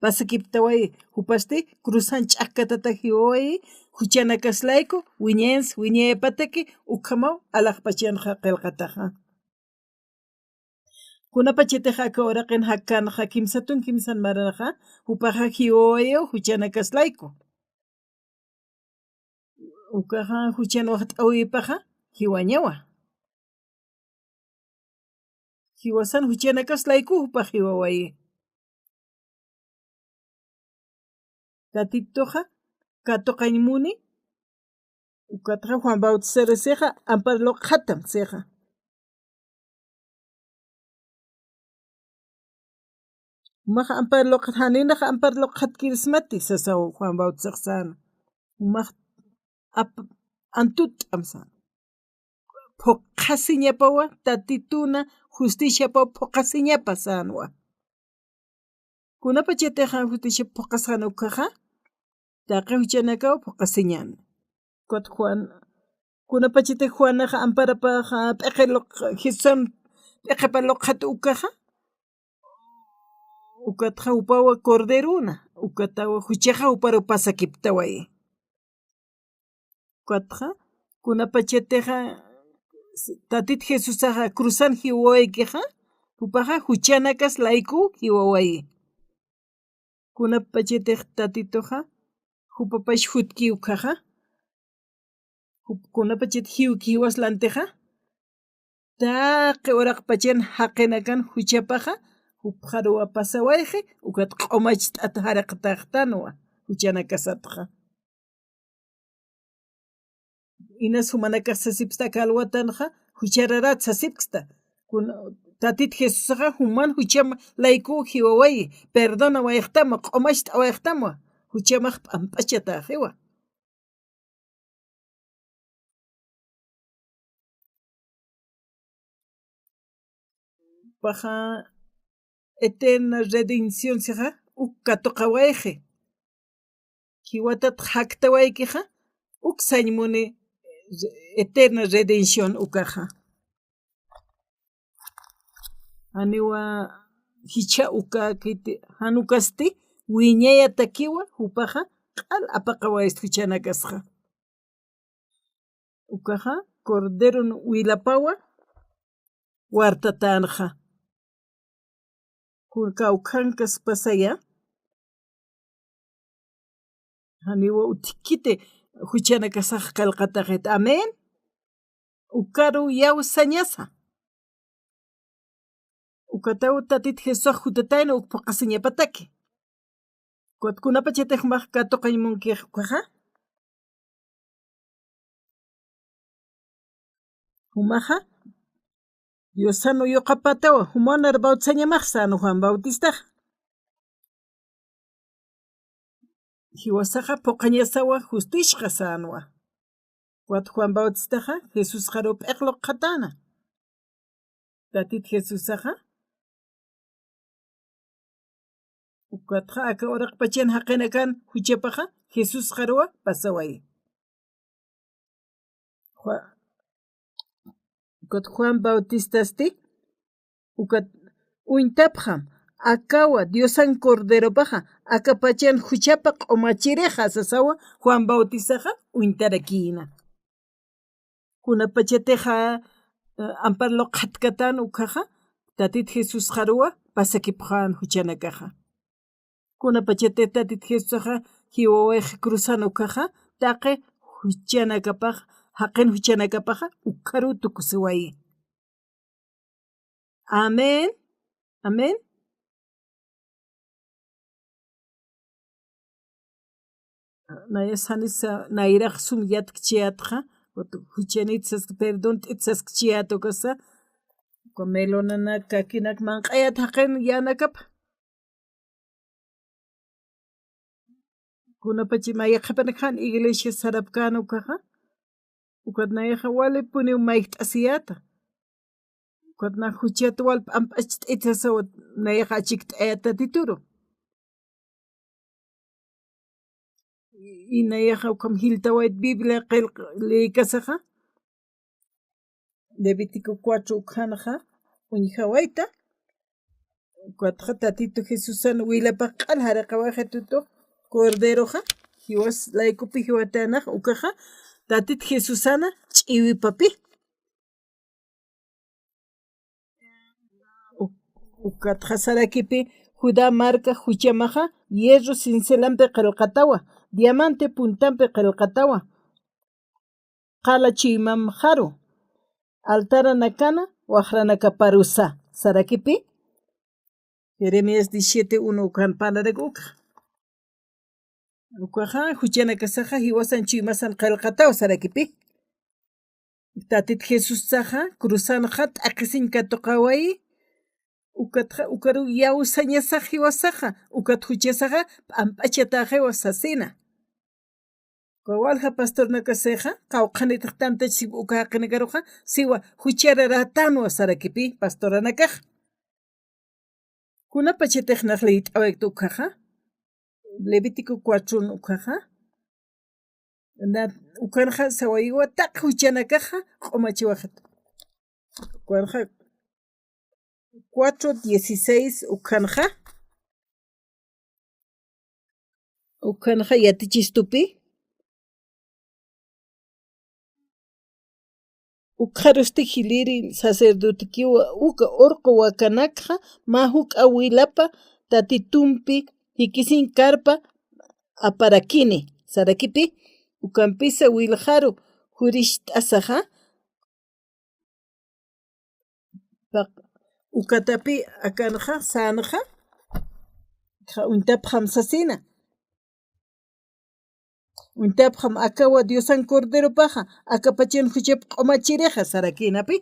pasakiptaway, jupasti cruzan ch'akkatata jiwawayi, juchanakas layku, wiñayans wiñayapataki, ukhamaw alaxpachanxa qillqataxa. Kunapachatix aka uraqin jakkanxa kimsatun kimsan maranxa, jupaxa jiwawayiw juchanakas layku. Ukaxa juchan waxt'awipaxa jiwañawa. Jiwasan juchanakas layku jupax jiwawayi. Tatituxa katuqañ muni, ukatxa Juan Bautizar sixa, ampar luqxatam sixa. Jumax ampar luqxat, janinax ampar luqxatkirismati, sasaw Juan Bautizar säna. Jumax ap-, antut'am säna. Phuqhasiñapawa, Tatituna justiciapaw phuqhasiñapa sänwa. Kunapachatixa justicia phuqhasxan ukaxa, taqi juchanakaw phuqhasiñan. Ukat Juan, kunapachatix Juanaxa amparapaxa p'iqi luq-, Jesusan p'iqipa luqxat ukaxa, ukatxa jupawa corderona, ukatawa juchaxa juparu pasakiptaway. Ukatxa, kunapachatixa Tatit Jesusaxa cruzan jiwawaykixa, jupaxa juchanakas layku jiwawayi. Kunapachatix Tatituxa, jupapash jutki ukaxa, jup-, kunapachat jiwki jiwas lantixa, taqi uraqpachan jaqinakan juchapaxa, jupxaruwa pasawayxi, ukat q'umacht'at jariqtaxtanwa, juchanakasatxa. Inas jumanakax sasipksta aka alwatanxa, juchararat sasipksta. Kun-, Tatit Jesusaxa juman jucham layku jiwawayi, perdonawayxtamwa, q'umacht'awayxtamwa, juchamax p'amp'achataxiwa. Paxa eterna redención sixa, uk katuqawayxi. Jiwatat jaktawaykixa, uk sañ muni eterna redención ukaxa. Janiwa jichha uka kiti, jan ukasti wiñayatakiwa, jupaxa q'al apaqawaysti juchanakasxa. Ukaxa corderon wilapawa wartatänxa. Kun kawkhankaspasaya, janiwa utjkiti juchanakasax qillqataxit. Amén. Ukaru yawsañasa. Ukataw Tatit Jesusax jutatayna uk phuqhasiñapataki. Ukat kunapachatix jumax katuqañ munkix ukaxa, Jumaxa Diosan yuqapatawa, jumanar bautizañamax sän Juan Bautistaxa. Jiwasaxa phuqhañasawa justisqa sänwa. Ukat Juan Bautistaxa Jesusxaruw p'iq luqxatäna. Tatit Jesusaxa ukatxa aka uraqpachan jaqinakan juchapaxa Jesusxaruwa pasawayi. Jua-, ukat Juan Bautistasti, ukat uñtapxam, akawa Diosan Corderopaxa, akapachan juchapa q'umachirixa sasawa Juan Bautistaxa uñtarakïna. Kunapachatixa, eh, ampar luqxatkatän ukhaxa, Tatit Jesusxaruwa pasakipxän juchanakaxa. Kunapachatix Tatit Jesusaxa jiwawayx cruzan ukhaxa, taqi juchanakapax, jaqin juchanakapaxa, ukharuw tukusiwayi. Amén. Amén. Naya sanisa, nayrax sum yatkchiyätxa, juchanit sask, perdont'it saskchiyät ukasa, uka melonanak kakinak manq'ayät jaqin yänakapa. Kunapachi maya qhipanak jan iglesia sarapkän ukaxa, ukat nayaxa walipuniw mayjt'asiyäta. Ukat na juchat wal p'amp'acht'it sasaw nayaxa achikt'ayät Tatituru. Y nayaxa ukham jiltawayt Biblia qillq leykasaxa, Levítico cuatro ukhanxa uñjawayta. Ukatxa Tatitu Jesusan wilapax q'al jariqawayxitutux corderoxa, jiwas laykupi jiwatänxa, ukaxa Tatit Jesusana ch'iwipapi. U-, ukatxa sarakipi Judá marka juchamaxa hierro cincelampi qillqatawa, diamante puntampi qillqatawa, qala chuymamxaru, altaranakana waxranakaparusa, sarakipi Jeremías diecisiete uno ukhan parlarak ukxa. Ukaxa, juchanakasaxa jiwasan chuymasan qillqataw sarakipi. Tatit Jesustaxa cruzanxa t'aqhisiñ katuqawayi, ukatxa, ukaruw yawsañasax jiwasaxa, ukat juchasaxa p'amp'achatäxiwa sasina. Uka walja pastornakasixa, qawqhanitix tantachasipxi uka jaqinakaruxa, siwa juchararätänwa sarakipi pastoranakax. Kunapachatix nax liyt'awaykt ukhaxa, Levítico cuatro ukhaxa, na, ukhanxa sawayiwa taqi juchanakaxa q'umachiwaxit. Ukhanxa cuatro dieciséis ukhanxa, ukhanxa yatichistupi, ukxarusti jiliri sacerdotekiwa uka urqu wakanakxa mä juk'a wilapa Tatitumpi jikisiñ karpa aparakini, sarakipi, ukampisa wilxaru juricht'asaxa, paq-, ukatapi akanxa, sänxa, uñtapxam sasina. Uñtapxam akawa Diosan Corderopaxa, akapachan juchap q'umachirixa, sarakinapi.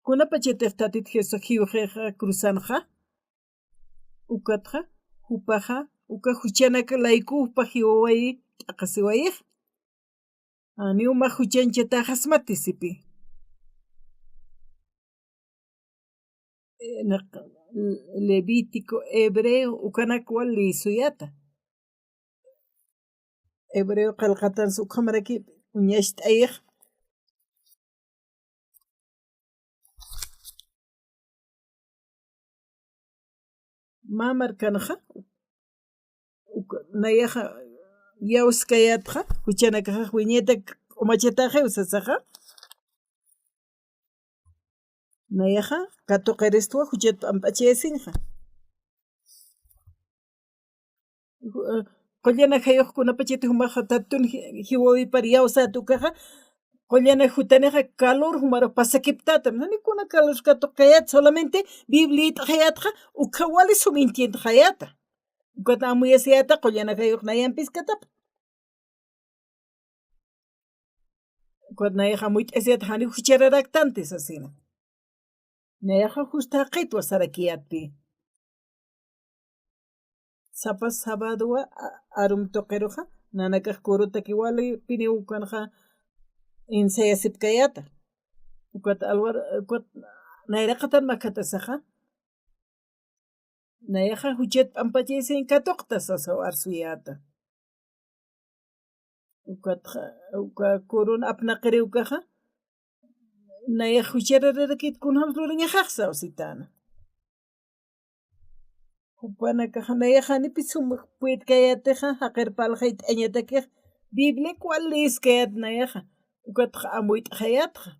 Kunapachatix Tatit Jesús jiwxixa cruzanxa, ukatxa, jupaxa, uka juchanak layku jupax jiwawayi t'aqhasiwayix. Janiw mä juchanchatäxasmati sipï. Eh, naq-, Levítico, Hebreo, ukanak wal lïsuyäta. Hebreo qillqatansa ukhamaraki uñacht'ayix. Mä markanxa, uk-, nayaxa iyawskayätxa, juchanakaxax wiñaytak q'umachatäxiw sasaxa. Nayaxa katuqiristwa juchat p'amp'achayasiñxa. Ju-, eh, qullan ajayux kunapachatix jumaxa Tatitun ji-, jiwawipar iyawsät ukaxa, qullan ajay jutanixa calor jumarux pasakiptätam. Jani kuna calor katuqkayät, solamente Biblia liyt'xayätxa, ukha wali sum entiendxayäta. Ukat amuyasiyäta qullan ajayux nayampis katapa. Ukat nayaxa amuyt'asiyat jani juchararaktanti sasina. Nayaxa justa jaqitwa sarakiyatpi. Sapa sabadwa, a-, arum tuqiruxa, nanakax kurutaki wali piniw ukanxa ensayasipkayata. Ukat alwar, ukat nayraqatan makatasaxa, nayaxa juchat p'ampachayasiñ katuqta sasaw arsuyäta. Ukatxa, uka kurun apnaqiriw ukaxa, nayax jucharararakit kunjams lurañaxaxsa usitäna. Jupanakaxa nayax janipi sum puytkayätixa, jaqir parlxayt'añatakix, Bibliak wal leeskayät nayaxa, ukatxa amuyt'xayätxa.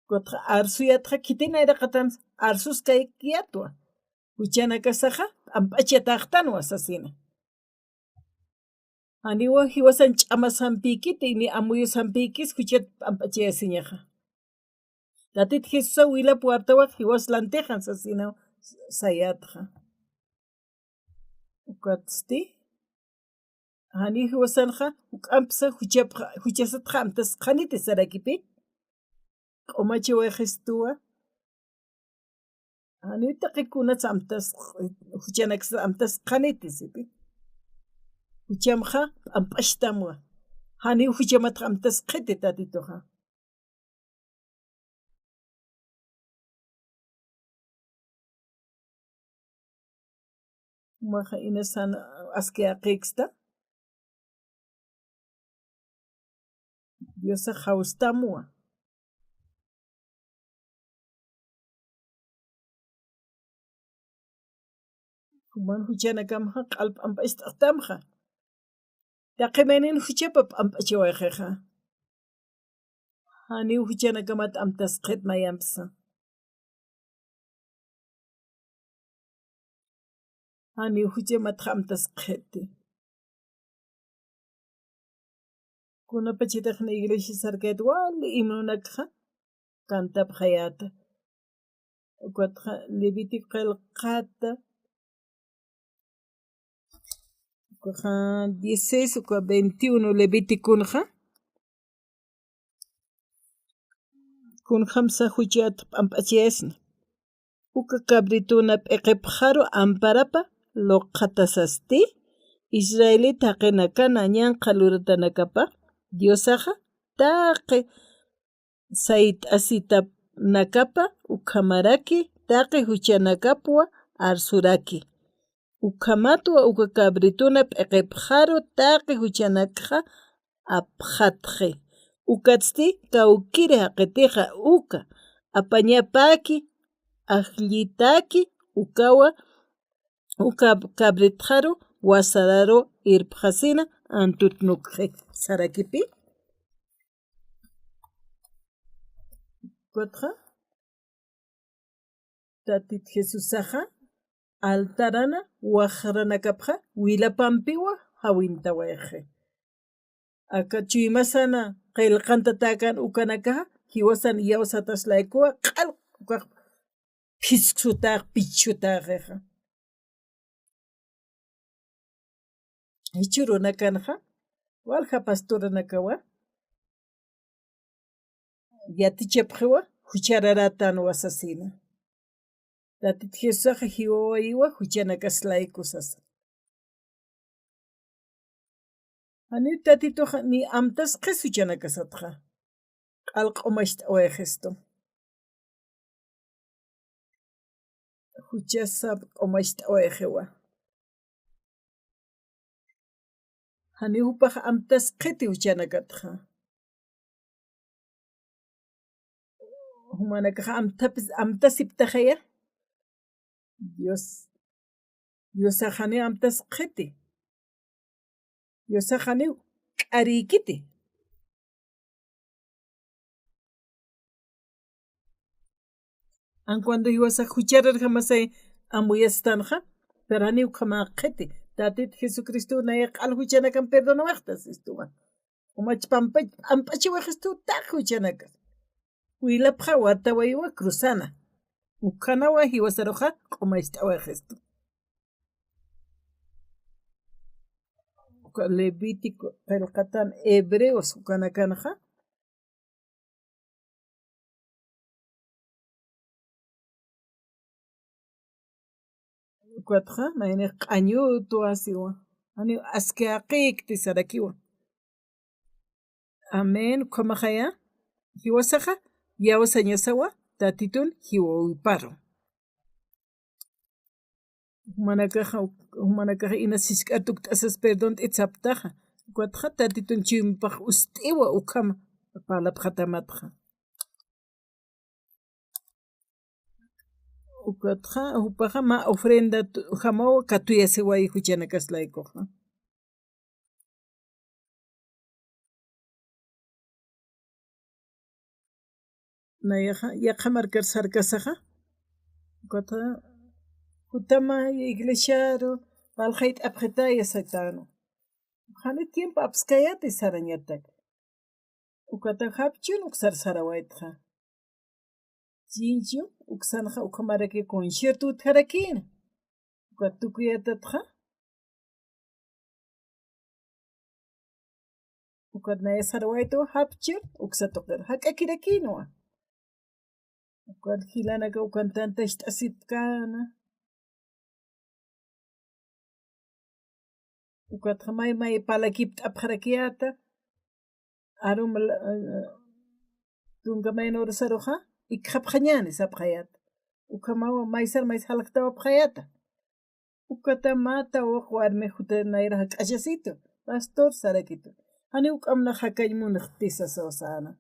Ukatxa arsuyätxa khitin nayraqatan arsuskaykiyätwa. Juchanakasaxa p'amp'achatäxtanwa sasina. Janiwa jiwasan ch'amasampïkiti, ni amuyusampïkis juchat p'amp'achayasiñaxa. Tatit Jesusa wilap wartawax jiwas lantixan sasina sayätxa. Ukatsti, jani jiwasanxa, juk'ampsa juchapxa, juchasatxa amtasqaniti sarakipi. Q'umachiwayxistuwa. Janiw taqi kunats amtas, juchanaksa amtasqaniti sipi. Juchamxa p'amp'achtamwa. Janiw juchamatxa amtasqiti Tatituxa. Jumaxa inasan aski jaqïksta. Diosax jawstamwa. Juman juchanakamxa q'al p'amp'acht'axtamxa. Taqi maynin juchapa p'amp'achiwayxixa. Janiw juchanakamat amtasqit mayampsa. Janiw juchamatxa amtasqiti. Kunapachatix na iglesia sarkayät wali himnonakxa cantapxayäta. Ukatxa Levítico qillqata, ukaxa dieciséis, uka veintiuno Levíticonxa, kunjamsa juchat p'amp'achayasna. Uka cabrituna p'iqipxaru amparapa luqhatasasti, Israelit jaqinakana ñanqha luratanakapa Diosaxa taqi sayt'asitanakapa ukhamaraki taqi juchanakapwa arsuraki. Ukhamatwa uka cabrituna p'iqipxaru taqi juchanakxa apxatxi. Ukatsti kawkiri jaqitixa uka apañapäki, ajllitaki, ukawa, uka cabritxaru wasararu irpxasina antutnukxi sarakipi. Ukatxa Tatit Jesusaxa altarana waxranakapxa wilapampiwa jawintawayxi. Aka chuymasana qillqantatäkän ukanakaxa jiwasan iyawsataslaykuwa q'al ukax phisksutax pichhutaxixa. Jichhürunakanxa walja pastoranakawa yatichapxiwa juchararätanwa sasina. Tatit Jesusaxa jiwawayiwa juchanakaslayku sasa. Janiw Tatituxa ni amtasqis juchanakasatxa. Q'al q'umacht'awayxistu. Juchasap q'umacht'awayxiwa. Janiw jupax amtasqiti juchanakatxa. Jumanakax amtapis, amtasiptaxaya. Dios, Diosax janiw amtasqiti. Diosax janiw k'arïkiti. An cuando jiwasax juchararjamasay amuyastanxa, pero janiw ukhamäqiti. Tatit Jesucristo nayax q'al juchanakan perdonawaxta sistuwa. Umach pampach, p'amp'achiwaxistu taq juchanakas. Wilapxa wartawayiwa cruzana. Ukhanawa jiwasaruxa q'umacht'awaxistu. Uka Levítico, qillqatan Hebreos, ukanakanxa, Ukatxa, maynix q'añütwa siwa. Janiw aski jaqïkti sarakiwa. Amén, ukhamaxaya. Jiwasaxa, yawsañasawa, Tatitun jiwawiparu. Jumanakaxa, jumanakaxa inas jisk'a tukt'asas perdont'it saptaxa. Ukatxa Tatitun chuymapax ust'iwa ukhama parlapxatamatxa. Ukatxa, jupaxa mä ofrenda tu-, jamaw katuyasiwayi juchanakas laykuxa. Nayaxa, yaqha markar sarkasaxa. Ukatxa, jutama iglesiaru, parlxayt'apxitaya saytanu. Jani tiempo apskayati sarañatak. Ukata japchun uksar sarawaytxa. Chinchu uksanxa ukhamaraki concierto utjarakïna. Ukat tukuyatatxa. Ukat naya sarawaytu japchun uksa tuqir. Jak'akirakïnwa. Ukat jilanaka ukan tantacht'asipkäna. Ukatxa may may parlakipt'apxarakiyäta. Arum la-, tunka mayna urasaruxa, ikxapxañäni sapxayäta. Ukhamawa maysar mays jalktawapxayäta. Ukata mä tawaq warmi juta nayra jak'achasitu, pastor sarakitu. Janiw juk'amna jakañ munxti sasaw säna.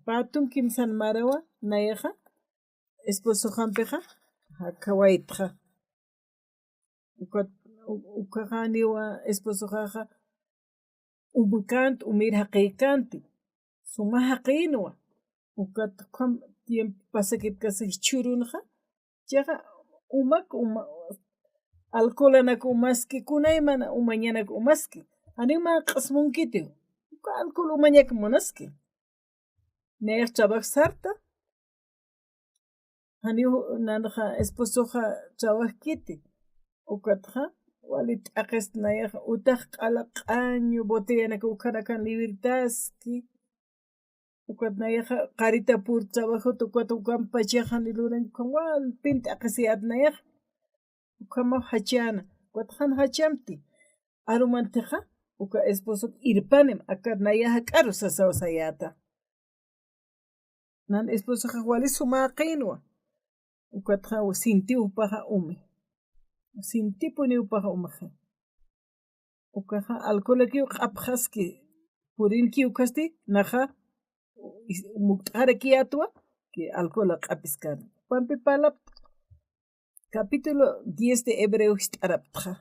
Pä tun kimsan marawa, nayaxa, esposoxampixa, jakhawaytxa. Ukat, u-, ukaxaniwa esposoxaxa, umkant, umir jaqïkanti. Suma jaqïnwa. Ukat ukham tiempo pasakitkasa jichhürunxa. Chiqa umak uma, alcoholanak umaski, kunaymana umañanak umaski. Janiw mä q'is munkiti. Uka alcohol umañak munaski. Nayax trabajar sarta. Janiw nanxa esposoxa trabajakiti. Ukatxa, wali t'aqhist nayax utax q'ala q'añu botellanak ukhanakan liwirtaski. Ukat nayaxa qarita pur trabajot ukat ukampachaxa ni lurañ ukham walpin t'aqhisiyät nayax. Ukhamaw jachäna, ukat jan jachamti. Arumantixa, uka esposo irpanim, aka naya jak'aru sasaw sayäta. Nan esposoxa wali suma jaqïnwa. Ukatxa sintiw jupaxa umi. Sintipuniw jupaxa umxi. Ukaxa alcoholakiw q'apxaski, purinkiw ukhasti, naxa, is-, mukt'xarakiyätwa, que alcohola q'apiskän. Jupampi parlapta, capítulo diez de Hebreo jist'araptxa.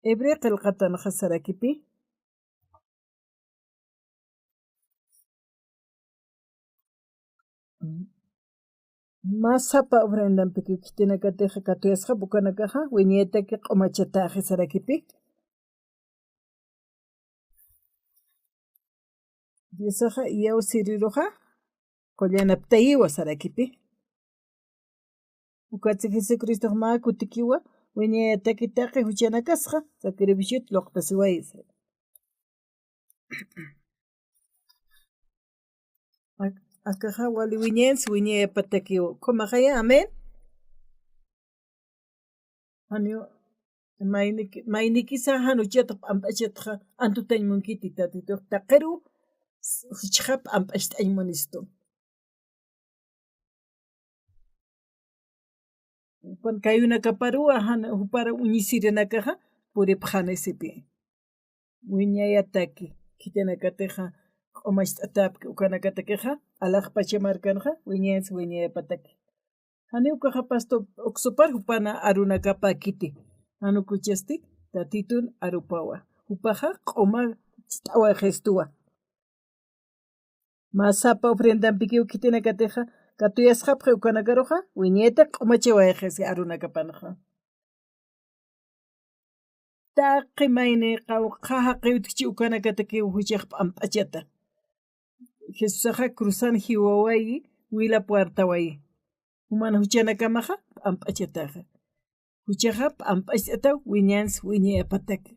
Hebreo qillqatanxa sarakipi. Mä sapa ofrendampikiw khitinakatixa katuyasxap ukanakaxa, wiñayataki q'umachatäxi sarakipi. Diosaxa iyaw sirviruxa qullanaptayiwa sarakipi. Ukatsi Jesucristox mä kutikiwa wiñayataki taqi juchanakasxa sacrificiot luqtasiwaysa. Ak-, akaxa wali wiñayansi wiñayapatakiwa. Ukhamaxaya, amén. Janiw, mayniki-, maynikisa jan juchat p'amp'achatxa antutañ munkiti Tatitux taqiru, s-, juchxa p'amp'acht'añ munistu. Jupan kayunakaparuwa jan jupar uñisirinakaxa puripxani sipi. Wiñayataki, khitinakatixa q'umacht'atäpki ukanakatakixa, alaxpacha markanxa, wiñayansi wiñayapataki. Janiw ukaxa pasto uksupar jupana arunakapäkiti. Jan ukuchasti Tatitun arupawa. Jupaxa q'umacht'awayxistuwa. Mä sapa ofrendampikiw khitinakatixa, katuyasxapxi ukanakaruxa, wiñayataki q'umachawayxisi arunakapanxa. Taqi mayni qawqha jaqiw utjchi ukanakatakiw juchax p'amp'achata. Jesusaxa cruzan jiwawayi, wila puertawayi. Juman juchanakamaxa p'amp'achataxa. Juchaxa p'amp'acht'ataw wiñansi wiñayapataki.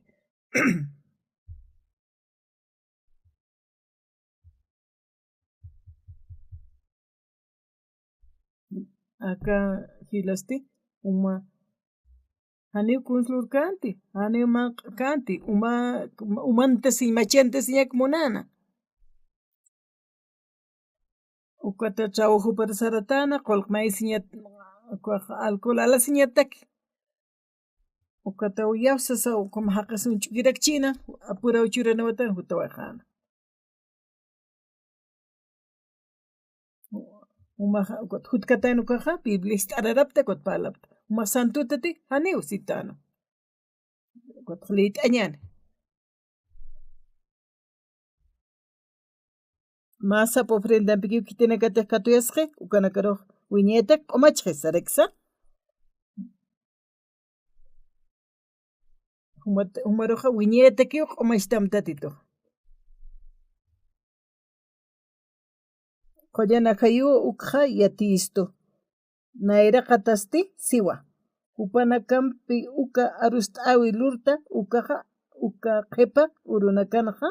Aka jilasti, uma, janiw kunslurkänti, janiw manq'känti, uma, umantasiñ, machantasiñak munäna. Ukata trabajopar saratäna, qullq maysiñat, ukax alcohol alasiñataki. Ukata uyawsasa, ukham jaqis uñch'ukirakchïna, apuraw churaniwatan jutawayxäna. Umax, ukat jutkatän ukaxa, Biblia jist'ararapta, ukat parlapta. Umax santutati, janiw sitäna. Ukat liyt'añäni. Mä sapa ofrendampikiw khitinakatix katuyasxi, ukanakarux wiñaytak q'umachxi saraksa. Jumat-, jumaruxa wiñayatakiw q'umachtam Tatitux. Qullan ajayuw ukxa yatiyistu. Nayraqatasti siwa. Jupanakampi uka arust'äwi lurta ukaxa, uka qhipa urunakanxa.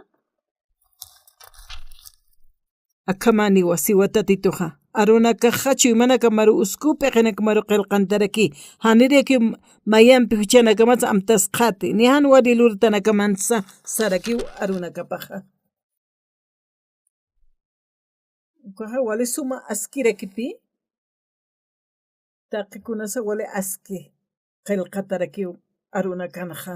Akhamaniwa siwa Tatituxa. Arunakaxa chuymanakamaru uskuw p'iqinakamaru qillqantaraki. Janirakiw mayampi juchanakamas amtasxäti. Ni jan wali lurtanakamansa sarakiw arunakapaxa. Ukaxa wali suma askirakipï, taqi kunasa wali aski qillqatarakiw arunakanxa.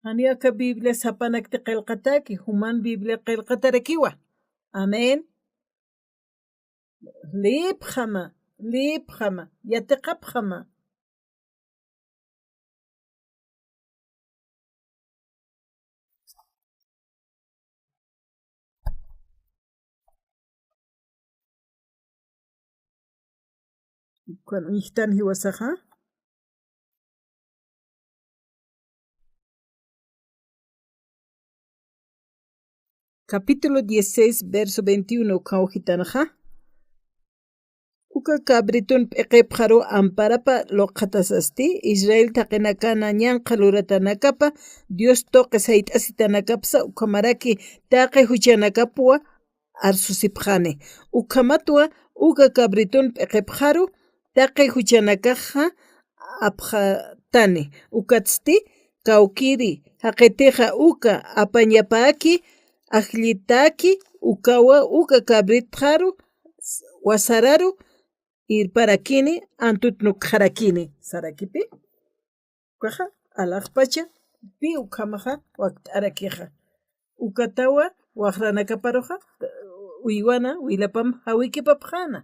Jani aka Biblia sapanakti qillqatäki, juman Biblia qillqatarakiwa. Amén. Lïpxama, lïpxama, yatiqapxama. Ukan uñjtan jiwasaxa. Capítulo dieciséis, verso veintiuno, uka uñjtanxa. Uka cabritun p'iqipxaru amparapa luqxatasasti, Israel thaqinakana ñanqha luratanakapa, Dios tuqi sayt'asitanakapsa, ukhamaraki taqi juchanakapwa arsusipxani. Ukhamatwa uka cabritun p'iqipxaru taqi juchanakaxa apxatani. Ukatsti kawkiri jaqitixa uka apañapäki ajllitaki, ukawa uka cabritxaru wasararu irparakini, antut nukxarakini. Sarakipi. Ukaxa alaxpacha, pi ukhamaxa wakt'arakixa. Ukatawa waxranakaparuxa uywana wilapam jawikipapxäna.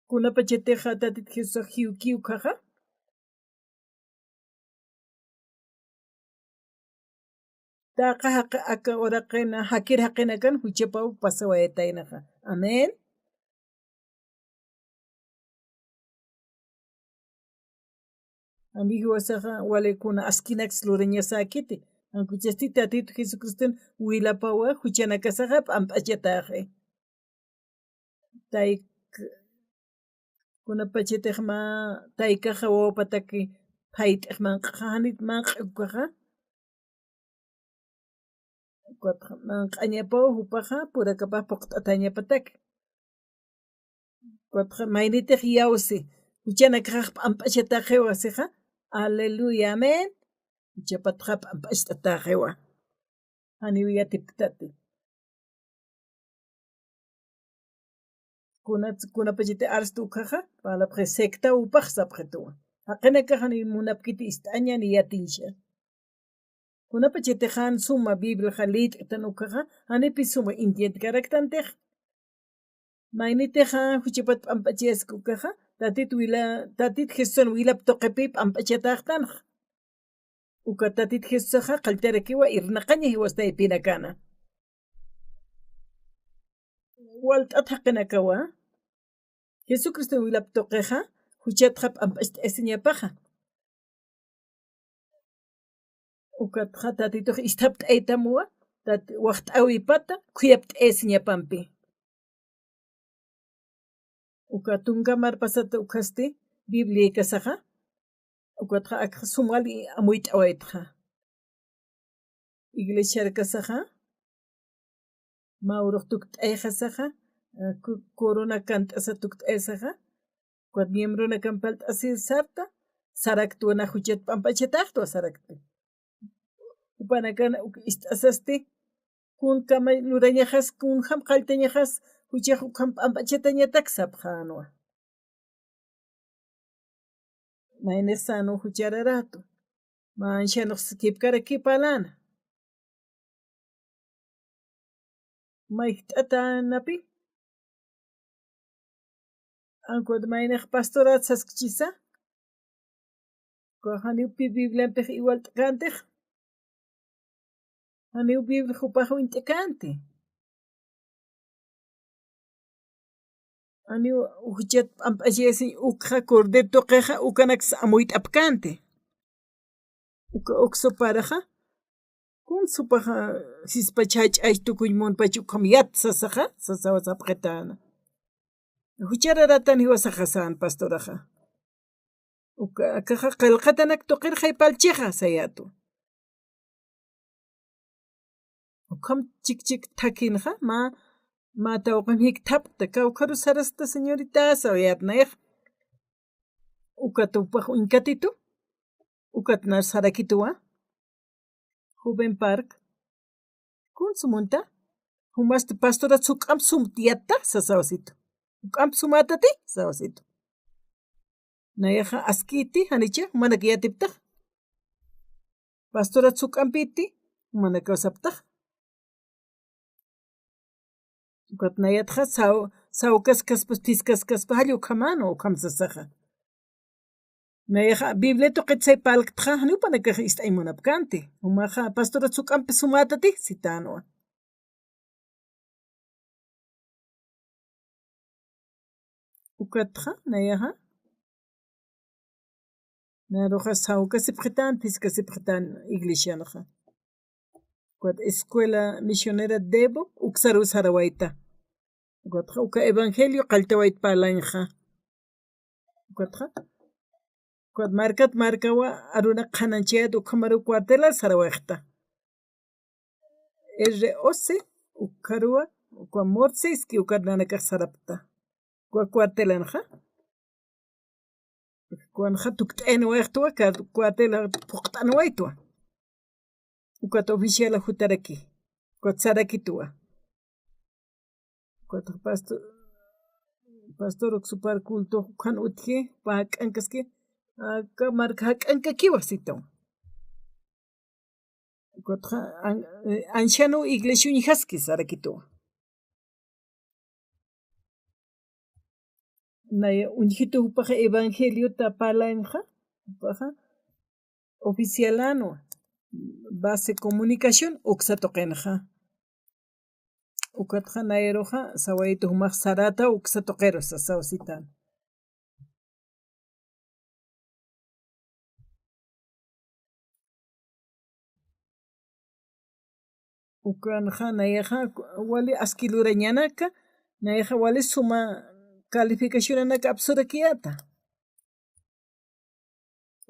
Kunapachatixa Tatit Jesusax jiwki ukaxa, taqi jaqi aka uraqina, jakir jaqinakan juchapaw pasawayataynaxa. Amén. Jani jiwasaxa wali kuna askinaks lurañasäkiti. Jan kuchasti Tatitu Jesucriston wilapawa juchanakasaxa p'amp'achatäxi. Tayk-, kunapachatix mä taykaxa wawapataki phayt'ix manq'axa, janit manq'i ukaxa. Ukatxa manq'añapaw jupaxa purakapax phuqt'atäñapataki. Ukatxa maynitix yawsi, juchanakaxax p'amp'achatäxiwa sixa. Aleluya, amén. Juchapatxa p'amp'acht'atäxiwa. Janiw yatipktati. Kuna, kunapachati arsti ukaxa, palabra secta upax sapxituwa. Jaqinakax jani munapkiti ist'aña ni yatiñcha. Kunapachatixa jan suma Bibliaxa liyt'ktan ukaxa, janipï suma entiendkaraktantixa. Maynitixa juchapat p'amp'achayaski ukaxa, Tatit wila, Tatit Jesusan wilap tuqipï p'amp'achatäxtanxa. Uka Tatit Jesusaxa qalltarakiwa irnaqaña jiwas taypinakana. Walt'at jaqinakawa, Jesucriston wilap tuqixa, juchatxa p'amp'acht'ayasiñapaxa. Ukatxa Tatitux isthapt'aytamwa, tat-, waxt'äwipata, khuyapt'ayasiñapampi. Uka tunka marpasat ukhasti Bibliaykasaxa, ukatxa akxa sum wali amuyt'awaytxa. iglesiarkasaxa, mä urux tukt'ayxasaxa, eh, cu-, corona kant'asa tukt'aysaxa, ukat miembronakan parlt'asir sarta, saraktwa, na juchat p'amp'achataxtwa sarakti. Jupanakan uk ist'asasti, kunkama lurañaxas, kunjam qalltañaxas, juchax ukham p'amp'achatañatak sapxänwa. Maynix sänwa juchararatu. Mä ancianux kipkaraki parlana. Mayjt'atanapi. Ankuwat maynix pastorat saskchisa. Ukax janiw pi Bibliampix iwalt'kantix. Janiw Biblia jupax uñt'känti. Janiw juchat p'amp'achayasiñ ukxa cordero tuqixa ukanaksa amuyt'apkänti. Uka uksa paraxa, kun supaxa, sispach jach'ach tukuñ munpach ukham yat sasaxa, sasawa sapxitäna. Juchararatan jiwasaxa sän pastoraxa. Uka, akaxa qillqatanak tuqir jaypalchixa sayätwa. Ukham chikchik thakinxa, mä, mä tawqim jikthapkta, kawkharu sarasta señorita, sayät nayax. Ukat jupax uñkatitu, ukat nar sarakituwa. Joven Park. Kun sumunta? Jumasti pastorat juk'amp sumta yatta, sasawasitu. Juk'amp sumätati, sasawasitu. Nayaxa askiti, janicha, jumanak yatiptax. Pastorat juk'ampiti, jumanakaw saptax. Ukat nayatxa saw-, sawkaskaspas, phiskaskaspas, jall ukhaman, ukham sasaxa. Nayaxa Biblia tuqit say parlktxa, janiw jupanakax ist'añ munapkänti. Jumaxa pastorat juk'ampi sumätati, sitänwa. Ukatxa, nayaxa. Naruxa sawkasipxitän, phiskasipxitän iglesianxa. Ukat Escuela Misionera Debo, uksaruw sarawayta. Ukatxa, uka evangelio qalltawayt parlañxa. Ukatxa, ukat markat markawa arunak qhanañchayät ukhamaruw cuartelar sarawayxta. R O C, ukharuwa, ukwa Morseski ukat nanakax sarapta. Ukwa cuartelanxa. Ukwanxa tukt'ayanwayxtwa, ka-, cuartela phuqt'anwaytwa. Ukat oficiala jutaraki. Ukat sarakituwa. Ukat pastor, pastor uksupar culto, ukhan utji, pä jak'ankaski, aka marka jak'ankakiwa sitawan. Ukatxa an-, eh, anciano iglesia uñjaski sarakituwa. Nay uñjitu jupaxa evangeliota parlañxa, jupaxa oficialanwa, base comunicación, uksa tuqinxa. Ukatxa nayruxa, sawayitu jumax sarata uksa tuqiru sasaw sitan. Ukanxa, nayaxa, wali aski lurañanaka, nayaxa wali suma calificacionanaka apsurakiyäta.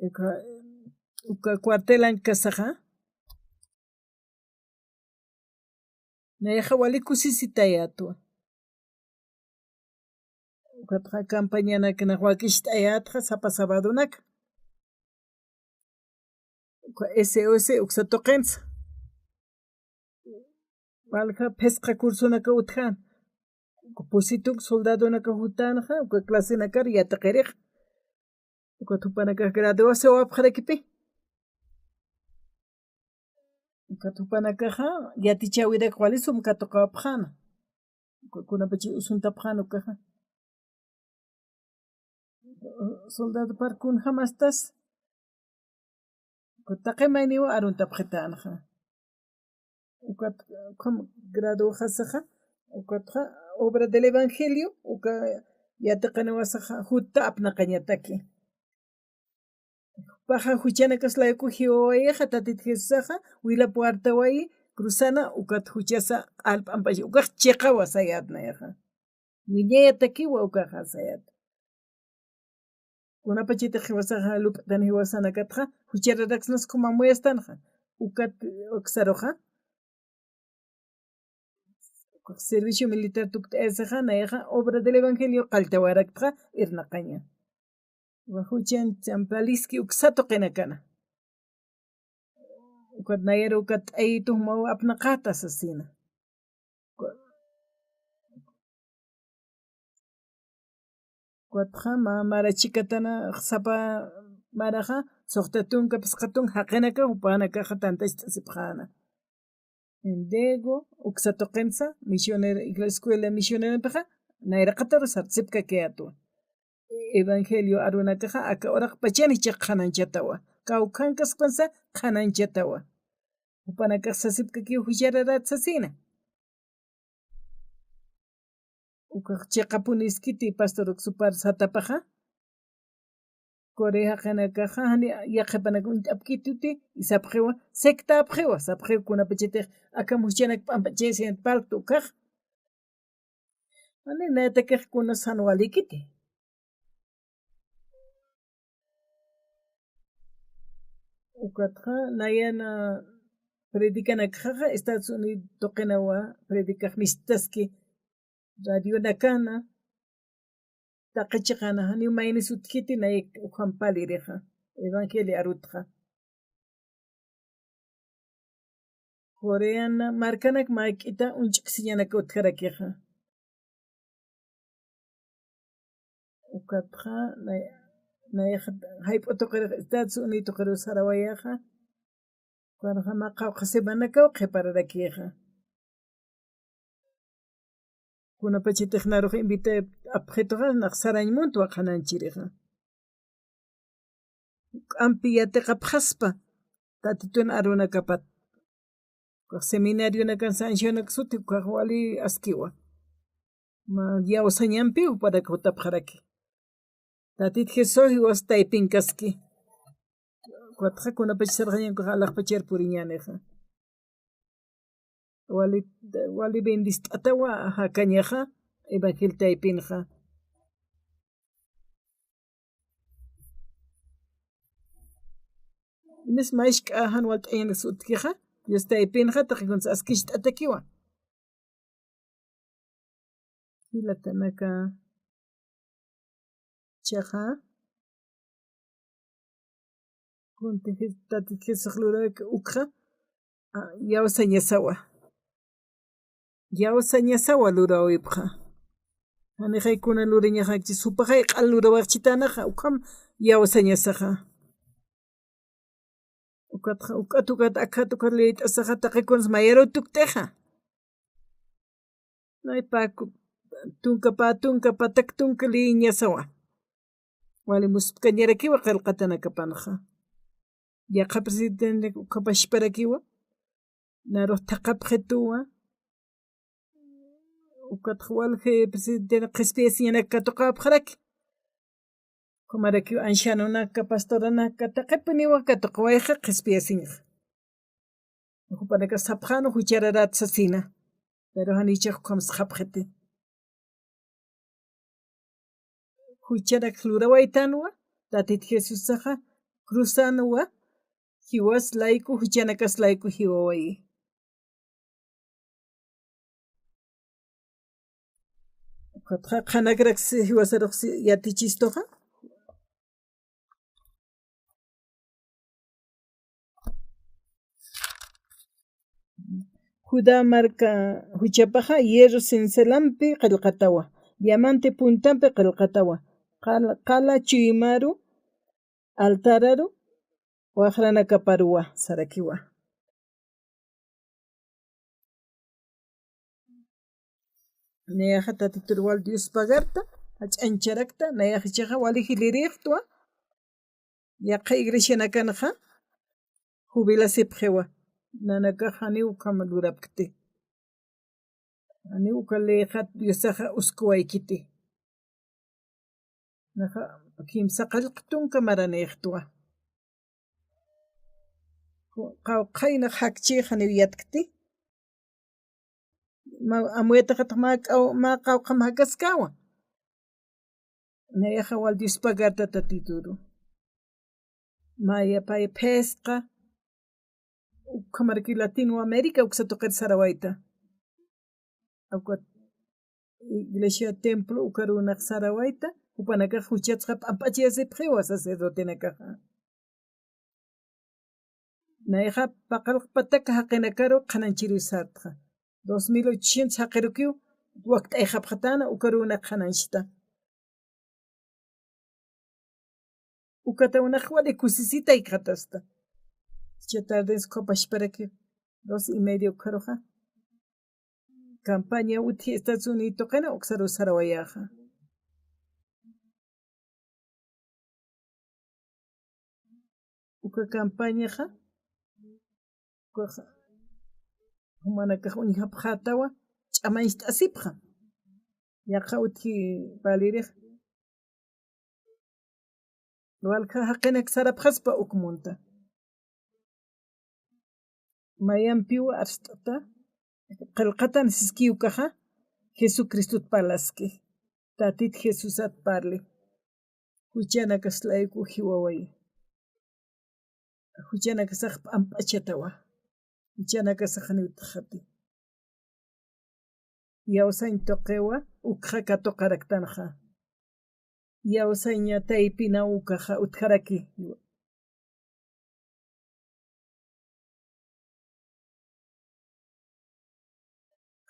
Uka, uka cuartelankasaxa. Nayaxa wali kusisitayätwa. Ukatxa campañanaknax wakicht'ayätxa sapa sabadonaka. Uka S O S uksa tuqinsa. Walja phisqa cursonaka utjän. Uka pusituk soldadonaka jutänxa, uka clasenakar yatiqirix. Ukat jupanakax graduasiwapxarakipi. Ukat jupanakaxa yatichäwirak wali sum katuqawapxäna. Uka kunapach usuntapxän ukaxa. Soldadopar kunjamastas. Ukat taqi mayniw aruntapxitänxa. Ukat, ukham graduxasaxa, ukatxa obra del evangelio, uka yatiqaniwasaxa, jutta apnaqañataki. Jupaxa juchanakaslayaku jiwawayixa, Tatit Jesusaxa, wila puertawayi, cruzana, ukat juchasa q'alp'ampach, ukax chiqawa sayät nayaxa. Wiñayatakiwa ukaxa sayät. Kunapachatix jiwasaxa lup'tan jiwasanakatxa, juchararaksnas khum amuyastanxa. ukat uksaruxa, servicio militar tukt'ayasixa, nayaxa obra del evangelio qalltawaraktxa irnaqaña. Wajuchan champaliski uksa tuqinakana. Ukat nayar ukat t'ayitu jumaw apnaqata sasina. Ku-, kutxa ma-, mara chikatana sapa maraxa, suxta tunka, phisqa tunka jaqinaka, jupanakaxa tantacht'asipxäna. Endego, uksa tuqinsa, misionera, iglesia escuela misioneranpixa, nayraqataru sartsipkakiyätwa. Evangelio arunakaxa, aka uraqpachan jichhax qhanañchatawa. Kawkhankaskpansa qhanañchatawa. Jupanakax sasipkakiw juchararat sasina. Ukax chiqapuniskiti pastor uksupar satapaxa. Corea jaqinakaxa, jani yaqhipanak uñt'apkituti, sapxiwa, sectapxiwa, sapxiw kunapachatix akham juchanak p'ampachayasiyant palta ukax. Jani nayatakix kunas jan walikiti. Ukatxa, nayana predicanakxaxa, Estados Unidos tuqinawa, predicaq mistaski, radionakana, taqi chiqana, janiw maynis utjiti, nay ukham palirixa, evangelio arutxa. Coreana markanak mä jik'ita uñch'kisiñanaka utjarakixa. Ukatxa, nay-, nayax jayp'u tuqirix Estados Unidos tuqiruw sarawayaxa. Ukanxa mä qawqha semanakaw qhipararakixa. Kunapachatix narux invita apxituxa, nax sarañ muntwa qhanañchirixa. Juk'ampi yatiqapxaspa, Tatitun arunakapat. Ukax seminarionakan sancionak suti, ukax wali askiwa. Mä iyawsañampiw juparak jutapxaraki. Tatit Jesús jiwas taypinkaski. Ukatxa kunapach sarxañan ukax alaxpachar puriñänixa. Wali, wali bendist'atawa jakañaxa, evangelio taypinxa. Inis mä jisk'a jan walt'añanak utjkixa, Dios taypinxa, taqi kuns askicht'atakiwa. Jilatanaka. Jichhaxa. Kunti Jes-, Tatit Jesús lurawayki ukxa, a, iyawsañasawa. Iyawsañasawa lurawipxa. Janixay kuna lurañaxakchi, supaxay q'al lurawayxchitanaxa, ukham iyawsañasaxa. Ukatxa, ukat, ukat, akat, ukat liyt'asaxa, taqi kuns mayaruw tukt'ixa. Nay pä ku-, tunka pä tunka, patak tunka liyiñasawa. Wali muspkañarakiwa qillqatanakapanxa. Yaqha presidente ukhapachparakiwa. Narux thaqhapxituwa. Ukatxa walji presidente qhispiyasiñanak katuqapxaraki. Ukhamarakiw ancianonaka, pastoranaka, taqipuniwa katuqawayxa qhispiyasiñxa. Jupanakax sapxäna juchararat sasina. Pero janichax ukham sapxiti. Juchanak lurawaytanwa, Tatit Jesusaxa cruzanwa, jiwas layku, juchanakas layku jiwawayi. Ukatxa qhanakrak si, jiwasarux si yatichistuxa. Judá marka juchapaxa hierro cincelampi qillqatawa, diamante puntampi qillqatawa, qala, qala chuymaru altararu waqranakaparuwa sarakiwa. Nayaxa Tatitur wal Dios pagarta, jach'añcharakta, nayax jichhaxa wali jilirïxtwa, yaqha iglesianakanxa jubilasipxiwa, nanakax janiw ukham lurapkti. Janiw uka leyxat Diosaxa uskuwaykiti. Naxa kimsa qallq tunka maranïxtwa. Qawqhay nax jakchïx janiw yatkti. Ma, amuyataxatax mä qaw, mä qawqham jakaskäwa. Nayaxa wal Dios pagarta Tatituru. Maya pay phisqa, Ukhamaraki Latinoamérica uksa tuqir sarawayta. Ukat iglesia templo ukarunax sarawayta, jupanakax juchatsxa p'amp'achayasipxiwa sacerdotenakaxa. Nayxa paqallq pataka jaqinakaru qhanañchiruw sartxa. Dos mil ochocientos jaqirukiw wakt'ayxapxatäna, ukarunak qhanañchta. Ukatawnax wali kusisitaykxatasta. Cha tardes qhupasparaki dos y media ukharuxa campaña utji Estados Unidos tuqina uksaru sarawayäxa. Uka campañaxa, ukaxa, jumanakax uñjapxätawa, ch'amañcht'asipxa. Yaqha utji valirix. Walja jaqinak sarapxaspa uk munta. Mayampiw arst'ata, qillqatan siskiw ukaxa, Jesucristot parlaski. Tatit Jesusat parli. Juchanakaslay uka jiwawayi. Juchanakasax p'amp'achatawa. Juchanakasax janiw utjxati. Iyawsañ tuqiwa, ukxa katuqaraktanxa. Iyawsaña taypinaw ukaxa utjaraki.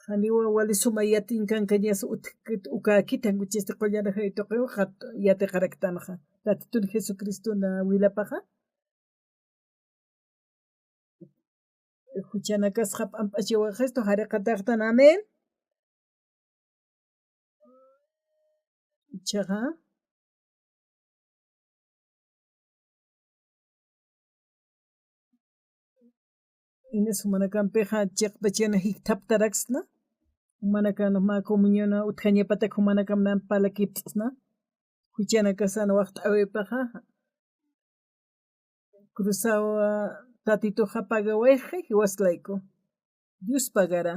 Janiwa wali suma yatinkankañas utjkit ukäkit, jan kuchisti qullan jay tuqiw qat yatiqaraktanxa. Tatitun Jesucristona wilapaxa. Juchanakasxa p'amp'achiwaxistu jariqataxtan, amén. Ichaxa, inas jumanakampixa chiqpachana jikthaptaraksna, jumanakan mä comuniona utjañapatak jumanakamnan parlakipt'sna, juchanakasan waxt'awipaxa, cruzawa Tatituxa pagawayxi, jiwaslayku. Dios pagara.